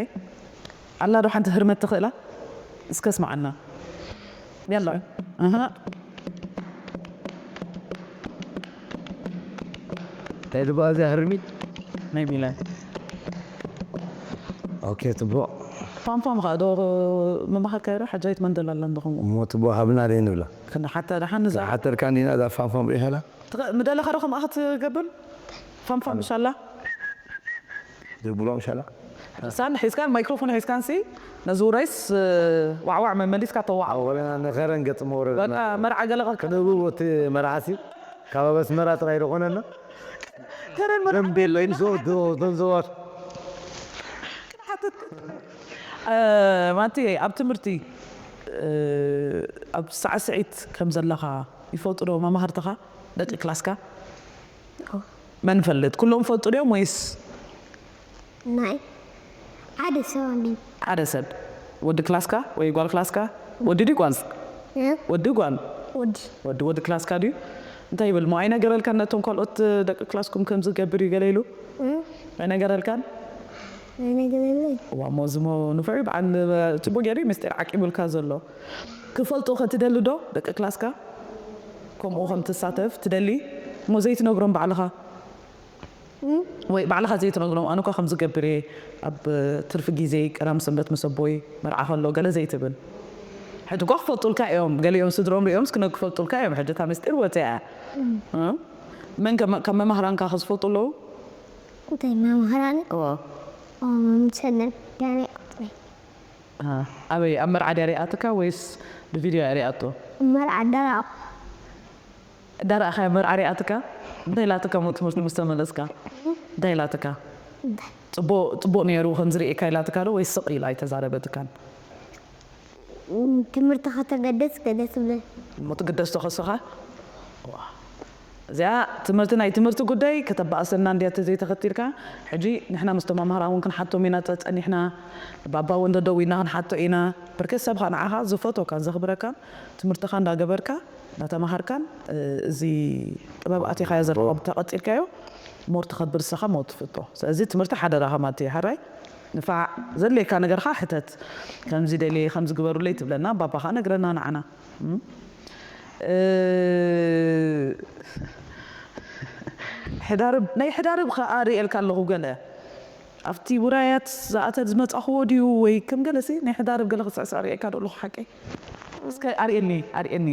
ኣላ ዶ ሓንቲ ህርመት ትኽእላ እስከ ስማዓና ያላ ኣሃ እንታይ ዝበሃል እዚኣ ህርሚት ናይ ሚላን ኦኬ ጽቡቕ ፋንፋን ኸዓ ዶ መማኸር ካይሮ ሓጃይት መንደል ኣላ እንደኹም እሞ ጽቡቕ ሃብና ደይ ንብላ ክንሓታ ደሓን ንዛ ዝሓተርካን ኢና እዛ ፋንፋን ርኢኻ ኢላ ምደለኻ ዶ ከምኣ ክትገብር ፋንፋን ምሻላ ዝብሎ ምሻላ ሳን ሒዝካን ማይክሮፎን ሒዝካን ሲ ነዚ ውራይስ ዋዕዋዕ መመሊስካ ተዋዕ ወለና ንኸረን ገጽ መውረድ በቃ መርዓ ገለ ክንብብ ወቲ መርዓ ሲ ካብ ኣብ ኣስመራ ጥራይ ዝኾነና ከረን መርዓ ደንቤሎ ኢሉ ዘወዶ ደንዘዋት ማቲ ኣብ ትምህርቲ ኣብ ሳዕስዒት ከም ዘለኻ ይፈልጡ ዶ መማህርትኻ ደቂ ክላስካ መን ፈልጥ ኩሎም ፈልጡ ድዮም ወይስ ናይ ሓደ ሰብ ኣሚን ሓደ ሰብ ወዲ ክላስካ ወይ ጓል ክላስካ ወዲ ድዩ ጓል እ? ወዲ ጓል ወዲ ወዲ ወዲ ክላስካ ድዩ እንታይ ይብል ሞ ኣይነገረልካን ነቶም ካልኦት ደቂ ክላስኩም ከም ዝገብር እዩ ገለ ኢሉ እ? ኣይነገረልካን ኣይነገረለይ ዋ ሞ ዝሞ ንፍዑ በዓል ጽቡቅ ገይሩ ምስጢር ዓቂቡልካ ዘሎ ክፈልጡ ከትደሊ ዶ ደቂ ክላስካ ከምኡ ከም ትሳተፍ ትደሊ እሞ ዘይትነግሮም ባዕልኻ ወይ ባዕልኻ ዘይትነግሮም ኣነ እኳ ከምዚ ገብር እየ ኣብ ትርፊ ግዜ ቀዳም ሰንበት ምስ ኣቦይ መርዓ ከሎ ገለ ዘይትብል ሕጂ እኳ ክፈልጡልካ እዮም ገሊኦም ስድሮም ሪኦምስ ክነ ክፈልጡልካ እዮም ሕጂ እታ ምስጢር ወፂኣ እያ እ? መን ከ- ካብ መማህራንካ ከዝፈልጡ ኣለዉ እንታይ መምህራን እዎ መምሰለን ዳነ ቁጥሪ ኣበይ ኣብ መርዓ ድያ ሪኣትካ ወይስ ብቪድዮ እያ ሪኣቶ መርዓ ዳራቑ ዳርኣኻ መርዓ ሪኣትካ እንታይ ኢላትካ ሞ ትምህርቲ ምስ ተመለስካ እንታይ ኢላትካ ጽቡቅ ጽቡቅ ነይሩ ከምዚ ሪኢካ ኢላትካ ዶ ወይ ስቕ ኢላ ኣይተዛረበትካን ትምህርቲ ከተገደስ ገለ ትብል እሞ ትግደስ ተኸስኻ እዚኣ ትምህርቲ ናይ ትምህርቲ ጉዳይ ከተባእሰና እንድያ ተዘይተኸቲልካ ሕጂ ንሕና ምስቶም ኣምሃራ እውን ክንሓቶም ኢና ጸኒሕና ባባ እውን ደደው ኢና ክንሓቶ ኢና ብርክት ሰብኻ ንዓኻ ዝፈቶካን ዘኽብረካን ትምህርትኻ እንዳገበርካ እንዳተማሃርካን እዚ ጥበብ ኣቲኻዮ ዘለኻ ተቐጺልካዮ ሞር ትኸብር ንስኻ ሞር ትፍቶ ስለዚ ትምህርቲ ሓደራኻ ማለት እዩ ሓራይ ንፋዕ ዘድልየካ ነገርኻ ሕተት ከምዚ ደልየ ከምዚ ግበሩለይ ትብለና ባባኻ ነግረና ንዓና ሕዳርብ ናይ ሕዳርብ ኸኣ ርእየልካ ኣለኹ ገለ ኣብቲ ውራያት ዝኣተ ዝመጻኽዎ ድዩ ወይ ከም ገለሲ ናይ ሕዳርብ ገለ ክስዕስዕ ርእየካ ዶ ኣለኹ ሓቀይ እስከ ኣርእየኒ ኣርእየኒ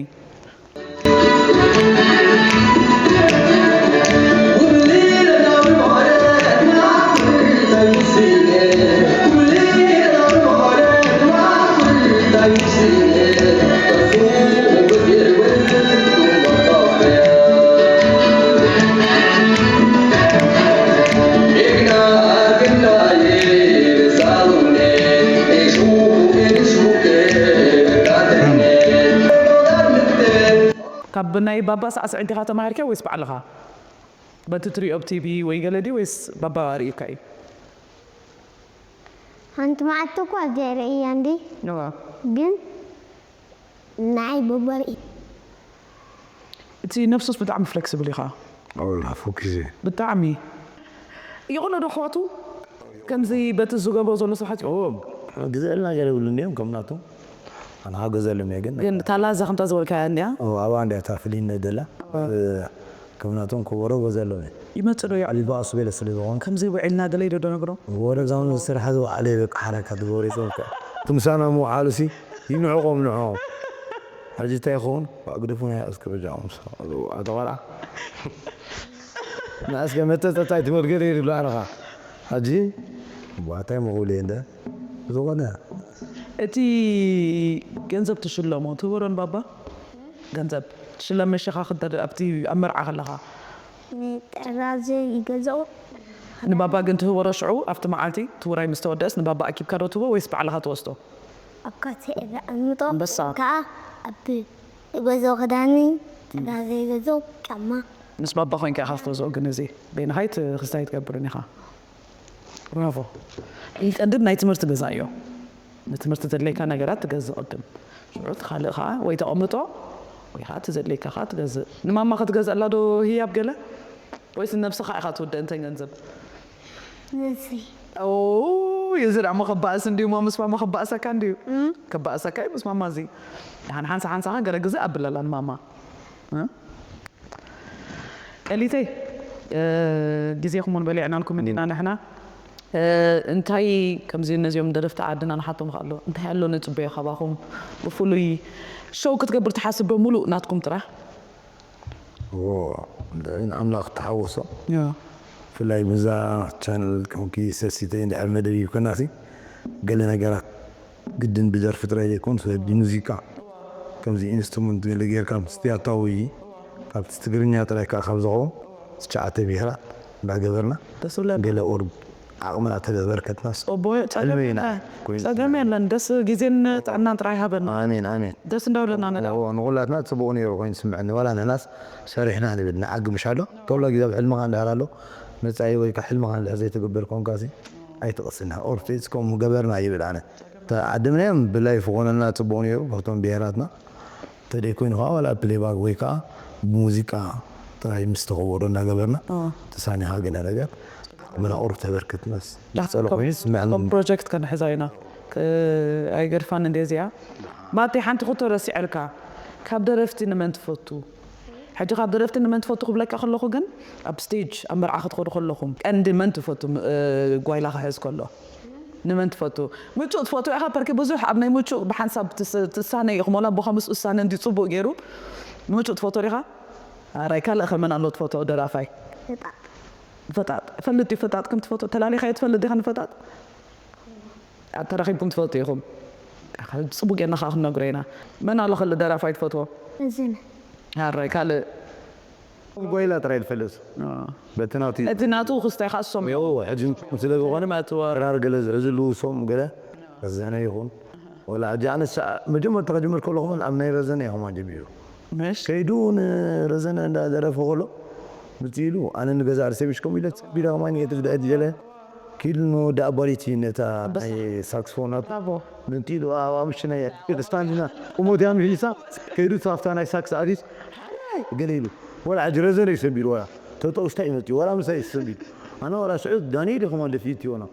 ካብ ናይ ባባ ሳዕስዒት ዲኻ ተማሂርካዮ ወይስ ባዕልኻ? በቲ ትሪኦ ብ ቲቪ ወይ ገለ ድዩ ወይስ ባባ ኣርእዩካ እዩ? ሓንቲ መዓልቲ እኳ ኣብዚኣ ርእያ እንዲ እዋ ግን ንዓይ ባባ ርእዩ። እቲ ነብሱስ ብጣዕሚ ፍለክስብል ኢኻ። ኣላ ፎኪስ እየ። ብጣዕሚ ይቕሎ ዶ ኣሕዋቱ ከምዚ በቲ ዝገብሮ ዘሎ ስራሓት እዩ። ግዘ ልና ገለ ይብሉ እንዲዮም ከም ናቱ ኣነ ሓገዘሎም እየ ግን ግን እታ ላዛ ከምታ ዝበልካያ እንዲያ ኣብኣ እንዲያ እታ ፍልይነት ደላ ከም ናቶም ከበሮ ገዘሎም እየ ይመፅእ ዶ ይዕል ይበኣሱ ገለ ስለ ዝኾኑ ከምዚ ውዒልና ገለ ኢዶ ዶ ነግሮ ወረዛውን ስራሕ ዝወዓለ በቃ ሓረካ ትገብሮ ይዘውከ ትምሳና ምውዓሉ ሲ ይንዕቆም ንዕቆም ሕጂ እንታይ ይኸውን ኣግድፉ ናይ ኣስከበጃ ኣቶ ቆልዓ ንኣስከ መጠጠጣይ ትበል ገለ ይብሉ ኣነኻ ሕጂ ዋታይ መቑል እንደ ዝኾነ እቲ ገንዘብ ትሽለሞ ትህቦ ዶ ንባባ ገንዘብ ትሽለም መሸኻ ክደር ኣብቲ ኣብ መርዓ ከለኻ ጥራዘ ይገዘኡ ንባባ ግን ትህቦ ዶ ሽዑ ኣብቲ መዓልቲ እቲ ውራይ ምስ ተወደእስ ንባባ ኣኪብካ ዶ ትህቦ ወይስ ባዕልኻ ትወስዶ ኣብ ካቴ እረ ኣምጦ ኣንበሳ። ከዓ ኣብ ይገዘው ክዳኒ ጥራዘ ይገዘው ጫማ ምስ ባባ ኮይንካ ኢኻ ክትገዝኦ ግን እዚ በይንኻ ኣይት- ክስታይ ትገብርን ኢኻ ብራቮ ይቀንድድ ናይ ትምህርቲ ገዛ እዮ ንትምህርቲ ዘድልየካ ነገራት ትገዝእ ቅድም። ሽዑ እቲ ካልእ ከዓ ወይ ተቐምጦ ወይ ከዓ እቲ ዘድልየካ ከዓ ትገዝእ። ንማማ ክትገዝኣላ ዶ ህያብ ገለ? ወይስ ንነብስኻ ኢኻ ትውድእ እንተን ገንዘብ? ነዚ ኦይ፣ እዚ ደኣ እሞ ከባእስ እንድዩ፣ እሞ ምስ ማማ ከባእሰካ እንድዩ። ከባእሰካ እዩ ምስ ማማ እዚ። ደሓን ሓንሳ ሓንሳኻ ገለ ግዜ ኣብለላ ንማማ። እ? ኤሊተይ፣ እ፣ ግዜኹም እውን በሊዕናልኩም እንዲና ንሕና። እ፣ እንታይ ከምዚ ነዚኦም ደረፍቲ ዓድና ንሓቶም ከ ኣሎ? እንታይ ኣሎ ንጽበዮ ካባኹም? ብፍሉይ ሾው ክትገብር ትሓስብ ዶ? ሙሉእ ናትኩም ጥራሕ? ዎ ንኣምላኽ ተሓወሶ። ያ። ብፍላይ ብዛ ቻነል ከምኪ ሰሲተ እንድሕር መደብ ይብከናሲ ገለ ነገራት ግድን ብደርፊ ጥራይ ዘይኮን፣ ስለዚ ብሙዚቃ ከምዚ ኢንስትሩመንት ገለ ጌርካ ምስቲ ኣታዊ ካብቲ ትግርኛ ጥራይ ከዓ ካብ ዝኸውን ትሽዓተ ብሄራት እንዳገበርና ደስ ይብለና። ገለ ኦርግ ዓቕምና ተበርከትናስ ኦቦ፣ ጸገም ሕልመይ ኢና የለን። ኮይኑ ጸገም የለን። ደስ ግዜን ጥዕናን ጥራይ ሃበና። ኣሜን ኣሜን። ደስ እንዳብለና ንዳ። እዎ፣ ንኹላትና ጽቡቕ ነይሩ ኮይኑ ዝስምዐኒ። ዋላ ንሕናስ ሰሪሕና ንብል ንዓግምሽ ኣሎ። ከብሎ ግዜ ኣብ ሕልምኻ እንድሕር ኣሎ መጻኢ ወይ ከዓ ሕልምኻ እንድሕር ዘይትግበር ኮንካሲ ኣይትቕስና። ኦርፌስ ከምኡ ገበርና ይብል ኣነ። ተዓድምናዮም ብላይፍ ኾነና ጽቡቕ ነይሩ። ካብቶም ብሄራትና ተደይ ኮይኑ ከዓ ዋላ ፕሌባክ ወይ ከዓ ብሙዚቃ ጥራይ ምስ ተኸወዶ እናገበርና ተሳኒኻ ገለ ነገር ምና ቁሩብ ተበርክት መስ ጸሎ ኮይኑ ስምዐን ከም ፕሮጀክት ከንሕዛ ኢና። ክ-፣ ኣይገድፋን እንደ እዚኣ። ማቲ ሓንቲ ክቶ ረሲዐልካ። ካብ ደረፍቲ ንመን ትፈቱ? ሕጂ ካብ ደረፍቲ ንመን ትፈቱ ክብለካ ከለኹ ግን ኣብ ስቴጅ ኣብ መርዓ ክትኸዱ ከለኹም ቀንዲ መን ትፈቱ? እ፣ ጓይላ ክሕዝ ከሎ ንመን ትፈቱ? ምቹእ ትፈቱ ኢኻ ፐርኪ ብዙሕ ኣብ ናይ ምቹእ ብሓንሳብ ትስ-፣ ትሳነ ኢኹም ወላ ኣቦኻ ምስ ውሳነ እንዲ ጽቡቕ ገይሩ ምቹእ ትፈቱ ዲኻ? ኣራይ ካልእ ከመን ኣሎ ትፈትኦ ደራፋይ? ፈጣጥ ፈጣጥ ፈልጥ እዩ። ፈጣጥ ከም ትፈትኦ ተላሊኻዮ ትፈልጥ ዲኻ ንፈጣጥ? ተራኺብኩም ትፈልጡ ኢኹም? ጽቡቅ ጌርና ከዓ ክንነግሮ ኢና። መን ኣሎ ካልእ ደራፋይ ትፈትዎ? እዝነ ኣራይ ካልእ ጓይላ ጥራይ ዝፈልጥ በቲ ናቱ እዩ። እቲ ናቱ ክስታይ ከዓ እሶም እዮም። ሕጂ ስለ ዝኾነ ማለት እዋ ክራር ገለ ዝሕዝሉ እሶም ገለ ረዘነ ይኹን ወላ ሕጂ ኣነ ሰ- መጀመርታ ከጅምር ከለኹ እውን ኣብ ናይ ረዘነ ኢኹም ጀሚሩ ምሽ ከይዱ ንረዘነ እንዳደረፈ ከሎ ምፅ ኢሉ ኣነ ንገዛ ርሴብሽ ከም ኢለ ቢዳ ከማን እየ ትፍዳ እየ ገለ ኪድ ንወዲ ኣባሪቲ ነታ ናይ ሳክስፎን ናቱ ብራቮ ምንቲሉ ኣብ ኣምሽናይ ስታንድና ቁሞት ያን ሒሳ ከይዱ ሳፍታ ናይ ሳክስ ኣዲስ ገለ ኢሉ ወላ ሕጂ ረዘነ ይሰቢሉ ወላ ተጠውሽታ ይመፅኡ ወላ ምሳይ ይሰቢሉ ኣነ ወላ ስዑድ ዳንኤል ይኸማ ደፊት ይሆና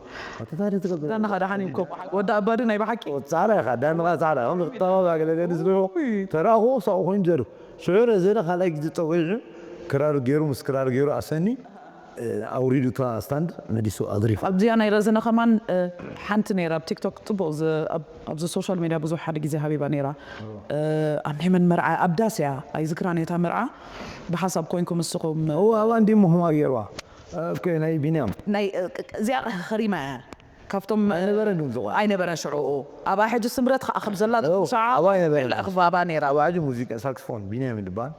ኣተታደ ትገብር ዳና ኸዳ ሓኒም ኮ ወዲ ኣባዲ ናይ ብሓቂ ጻዕዳ ኢኻ ዳንኻ ጻዕዳ ከም ተባባ ገለ ገለ ዝብሎ ተራኹ ሳው ኮይኑ ዘሩ ሽዑ ረዘነ ካልኣይ ግዜ ፀዊዑ ክራር ገይሩ ምስ ክራር ገይሩ ኣሰኒ ኣውሪዱ እታ ስታንድ መሊሱ ኣድሪፉ ኣብዚኣ ናይ ረዘነ ከማን እ፣ ሓንቲ ነይራ ኣብ ቲክቶክ ፅቡቅ ዝ- ኣብ- ኣብዚ ሶሻል ሚድያ ብዙሕ ሓደ ግዜ ሃቢባ ነይራ እ፣ ኣብ ናይ መን መርዓ ኣብ ዳስ እያ ኣይዝክራን እታ መርዓ ብሓንሳብ ኮንኩም ንስኹም እዋ እዋ እንዲ ምህማ ገይርዋ ኦኬ ናይ ቢንያም ናይ እ፣ ቅ- ቅ- እዚኣ ከሪማ እያ ካብቶም እ፣ ነበረ ግን ዝቆ ኣይነበረን ሽዑኡ ኣብኣ ሕጂ ስምረት ከዓ ከም ዘላ ኦ፣ ሸዓ ኣብኣ ኣይነበረን። ክባባ ነይራ ኣብ ዓዲ ሙዚቃ ሳክስፎን ቢንያም ይድበሃል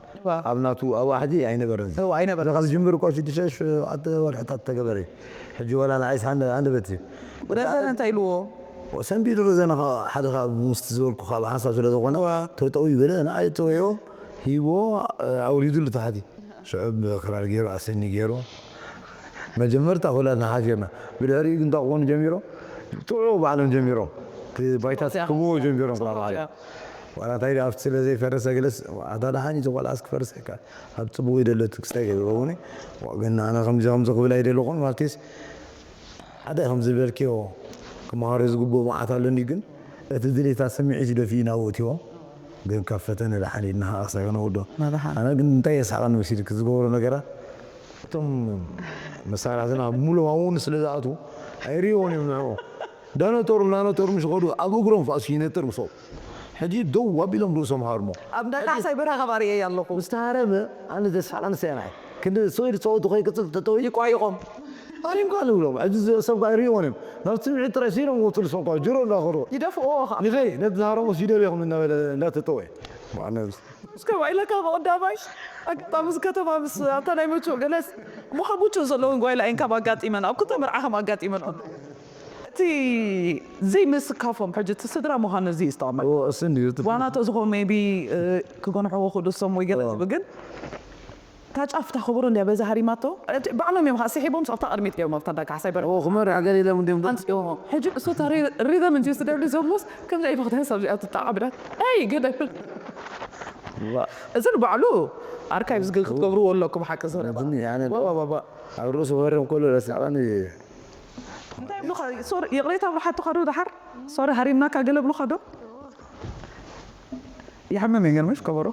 ኣብ ናቱ ኣብ ዓዲ ኣይነበረን እዋ ኣይነበረ ካብ ዝጅምር እኮ ሽዱሽተ ኣተ ወርሕታት ተገበረ ሕጂ ወላ ንዓይስ ሓንደ ኣንደበት እዩ ረዘነ እንታይ ኢልዎ ሰንቢዱ ረዘነ ሓደ ካብ ምስቲ ዝበልኩ ካብ ሓንሳብ ስለ ዝኾነ ተጠው ይበለ ንዓይ ተወዮ ሂቦ ኣውሪዱ ልታሕቲ ሽዑ ብክራር ገይሩ ኣሰኒ ገይሩ መጀመርታ ኩላትና ሓፊርና ብድሕሪኡ ግን እንታይ ክኾኑ ጀሚሮም ጥዑ ባዕሎም ጀሚሮም እቲ ባይታ ክብዎ ጀሚሮም ክላ ባዕሎም ዋላ እንታይ ደኣ ኣብቲ ስለ ዘይፈረሰ ገለስ ኣታ ደሓን እዩ ዝቆልዓስ ክፈርስ ኣይከኣል ኣብ ፅቡቅ ይደለቱ ክስታይ ከይኸውን ግን ኣነ ከምዚ ከምዚ ክብል ኣይደለኹን ማለትስ ሓደ ከም ዝበልክዮ ክመሃሮ ዝግብኦ መዓት ኣለኒ ግን እቲ ድሌታ ስምዒት ደፊኡ ናብኡ እትዎ ግን ካብ ፈተነ ደሓን ኢልና ከዓ ክሳይ ከነውዶ መብሓን ኣነ ግን እንታይ የስሓቐኒ መሲልክ ዝገበሮ ነገራት እቶም መሳርሕትና ሙሉ ማውን ስለ ዝኣትዉ ኣይርእይዎን እዮም ንዕኡ እንዳነጠሩ እንዳነጠሩ ምስ ኸዱ ኣብ እግሮም ፋሱ ይነጥር ምስኦም ሕጂ ደው ኣቢሎም ርእሶም ሃርሞ ኣብ ናይ ካሕሳይ በረኻ ባርእየ ኣለኹ ምስ ተሃረመ ኣነ ዘስሓቐኒ ሰናይ ክንዲ ስቕ ኢሉ ፀወቱ ከይቅፅል ተጠው ይቋይቖም ኣሪምካ ንብሎም ሕጂ ሰብ ካ ይርእይዎን እዮም ናብ ስምዒት ጥራይ ሲሎም ወፅሉ ሰብ ካ ጅሮ እንዳኸሩ ይደፍእዎ ኸ ንኸይ ነቲ ዝሃረሞ ሲደልኹም እናበለ እንዳተጠወየ እስከ ባይለካ ብቐዳማይ ኣጋጣሚ እዚ ከተማ ምስ ኣብታ ናይ ምቹእ ገለስ እሞ ካብ ምቹእ ዘለውን ጓይላ እየን ካብ ኣጋጢመን ኣብ ክልተ መርዓ ከም ኣጋጢመን ኣሎ እቲ ዘይምስካፎም ሕጂ እቲ ስድራ ምዃኑ እዚ እዩ ዝተቐመጠ እሱ እንድዩ እቲ ዋናቶ ዝኾን ሜቢ ክገንሕዎ ክዱ እሶም ወይ ገለ ዝብል ግን እታ ጫፍ እታ ከበሮ እንድያ በዛ ሃሪማቶ። እቲ ባዕሎም እዮም ከዓ ስሒቦም፣ ኣብታ ቅድሚት ገይሮም ኣብታ እንዳ ካሕሳይ በረ-፣ ኦ፣ ክመርሕ ገለ ኢሎም እንድዮም። ኣንጽዮ። ሕጂ እሱ እታ ሪ-፣ ሪዘም እንጂ ዝደሊ ዘብሉስ፣ ከምዚ ኣይፈኽትህን ሰብ እዚኣ ትጣዓ ብዳት። ኣይ፣ ገለ ይብል። ዋ። እዚ ንባዕሉ ኣርካይቭ ዝግ-፣ ክትገብርዎ ኣለኩም፣ ሓቂ ዝረባ። እዝኒ፣ ኣነ ዋ፣ ዋ፣ ዋ፣ ዋ። ኣብ ርእሱ ክወርም ከሎ ረሲዕካኒ። እንታይ ይብሉኻ? ሶሪ፣ ይቕሬታ ብሎ ሓቱኻ ዶ ደሓር? ሶሪ፣ ሃሪምናካ ገለ ብሉኻ ዶ? ይሓምም እዩ፣ ገርመሽ ከበሮ።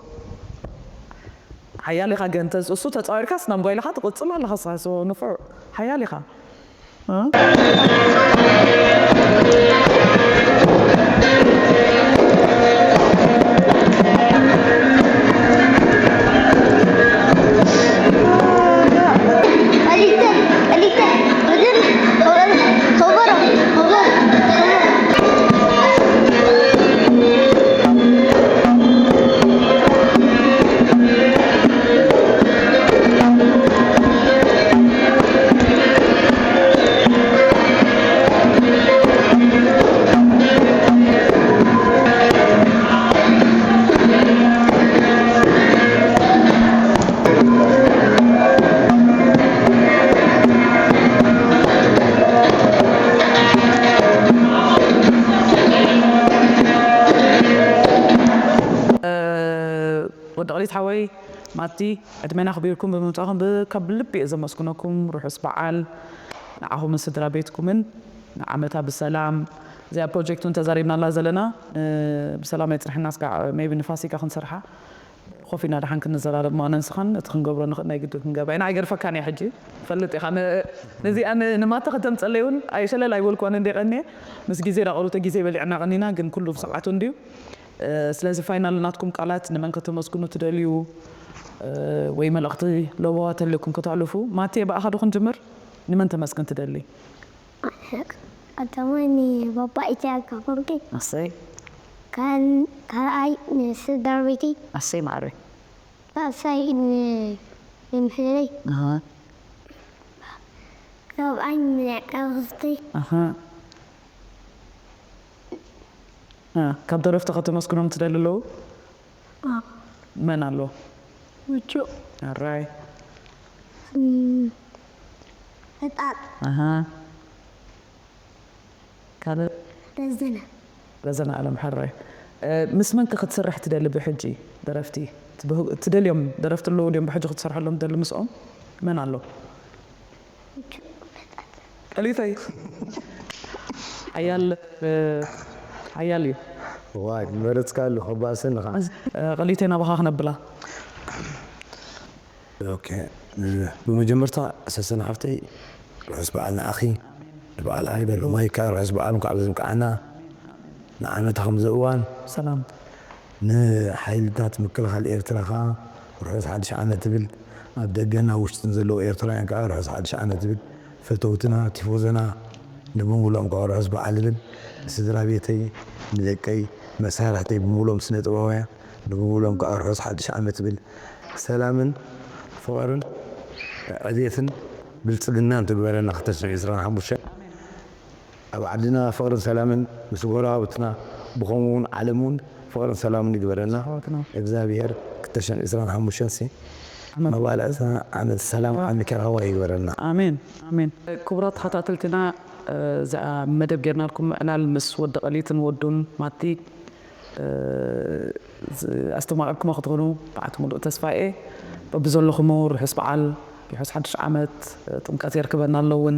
ሓያል ኢኻ ግን፣ ተዝ-፣ እሱ ተጻዊርካስ ናብ ጓይላኻ ትቕጽል ኣለኻ፣ ሳ-፣ ሶ ንፉዕ። ሓያል ኢኻ። እ? ወዲ ቕሊት ሓወይ ማቲ፣ ዕድሜና ኣኽቢርኩም ብምምጻኹም ብ-፣ ካብ ልቢ እየ ዘመስግነኩም። ርሑስ በዓል ንዓኹምን ስድራ ቤትኩምን፣ ንዓመታ ብሰላም። እዚኣ ፕሮጀክት እውን ተዛሪብናላ ዘለና፣ እ፣ ብሰላም የጽንሐና። እስካዕ ሜቢ ንፋሲካ ክንሰርሓ ኮፍ ኢልና ደሓን ክንዘራረብ፣ ምዃነ ንስኻን እቲ ክንገብሮ ንኽእል ናይ ግድን ክንገብራ ኢና። ኣይገድፈካን እየ ሕጂ፣ ፈልጥ ኢኻ። ን-፣ ነዚኣ ን-፣ ንማተ ከተምጸለይ እውን ኣይ-፣ ሸለል ኣይበልኩዋን እንደ ቀንየ። ምስ ግዜ ዳቐሩተ ግዜ በሊዕና ቀኒና፣ ግን ኩሉ ብሰዓቱ እንድዩ። እ፣ ስለዚ ፋይናል ናትኩም ቃላት ንመን ከተመስግኑ ትደልዩ፣ እ፣ ወይ መልእኽቲ ለበዋ ተልኩም ከተሕልፉ? ማቴ፣ ብኣኻ ዶ ክንጅምር? ንመን ተመስግን ትደሊ? ቀዳማይ ንባባ ኢትያ ጋፈርጌ። ኣሰይ። ካል-፣ ካልኣይ ንስድራ ቤተይ። ኣሰይ ማዕረ። ሳልሳይ ን-፣ ንምሕረይ። ኣሃ። ራብዓይ ንዕቃብ ክፍተይ። ኣሃ። እ፣ ካብ ደረፍቲ ከተመስግኖም ትደሊ ኣለዉ? ኣዎ። መን ኣሎ? ምቹእ። ኣራይ። እም፣ ዕጣን። ኣሃ። ካልእ? ረዘነ። ረዘነ ኣለም፣ ሕራይ። እ፣ ምስ መን ከ ክትሰርሕ ትደሊ ብሕጂ ደረፍቲ? ትብህ-፣ ትደልዮም ደረፍቲ ኣለዉ ድዮም ብሕጂ ክትሰርሐሎም ትደሊ ምስኦም? መን ኣሎ? ቀሊተይ። ሓያል፣ እ፣ ሓያል እዩ። ዋይ፣ መረጽካ ኣሎ፣ ከባስን ኢኻ። እ፣ ቀሊተይ ናባኻ ክነብላ። ኦኬ፣ እ፣ ብመጀመርታ ሰሰን ሓፍተይ፣ ርሑስ በዓል ንዓኺ። ንበዓል ኣይደል ማይካ፣ ርሑስ በዓል እንኳዕ ብዘብቅዓና። ንዓመታ ከምዚ እዋን ሰላም። ንሓይልታት ምክልኻል ኤርትራ ኸኣ ርሑስ ሓድሽ ዓመት እብል። ኣብ ደገን ኣብ ውሽጥን ዘለዉ ኤርትራውያን ከኣ ርሑስ ሓድሽ ዓመት እብል። ፈተውትና፣ ቲፎዞና፣ ንብሙሉኦም ከኣ ርሑስ በዓል እብል። ንስድራ ቤተይ፣ ንደቀይ፣ መሳርሕተይ ብምሉኦም ስነ ጥበባውያን፣ ንብሙሉኦም ከኣ ርሑስ ሓድሽ ዓመት እብል። ሰላምን ፍቕርን ዕቤትን ብልጽግናን ትግበረና ክልተ ሽሕን ዕስራን ሓሙሽተን። ኣብ ዓድና ፍቕርን ሰላምን ምስ ጎረባብትና፣ ብኸምኡ እውን ዓለም እውን ፍቕርን ሰላምን ይግበረልና። ኣሕዋትና። እግዚኣብሔር ክልተ ሽሕን ዕስራን ሓሙሽተን ሲ ኣመን። መባልዕትና ዓመት ሰላም፣ ኣሜን። ዓመት ኬራዋ ይግበረልና። ኣሜን፣ ኣሜን። ክቡራት ተኸታተልትና፣ እ፣ እዛ መደብ ጌርናልኩም ምዕላል ምስ ወዲ ቀሊትን ወዱን ማቲ፣ እ፣ ዝ-፣ ኣስተማቒርኩሞ ክትኾኑ ብዓቲ ሙሉእ ተስፋ እየ። በብዘለኹሞ ርሑስ በዓል፣ ርሑስ ሓድሽ ዓመት፣ እ፣ ጥምቀት የርክበና ኣሎ እውን።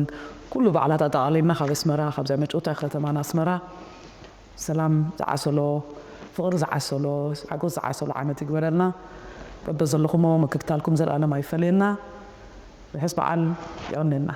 ኩሉ በዓላት ኣጠቓሊልና ካብ ኣስመራ፣ ካብዚኣ መጭውታ ከተማና ኣስመራ፣ ሰላም ዝዓሰሎ፣ ፍቕሪ ዝዓሰሎ፣ ሓጎስ ዝዓሰሎ ዓመት ይግበረልና። በበዘለኹሞ ምክትታልኩም ዘልኣለም ኣይፈለየና። ርሑስ በዓል የቐንየልና።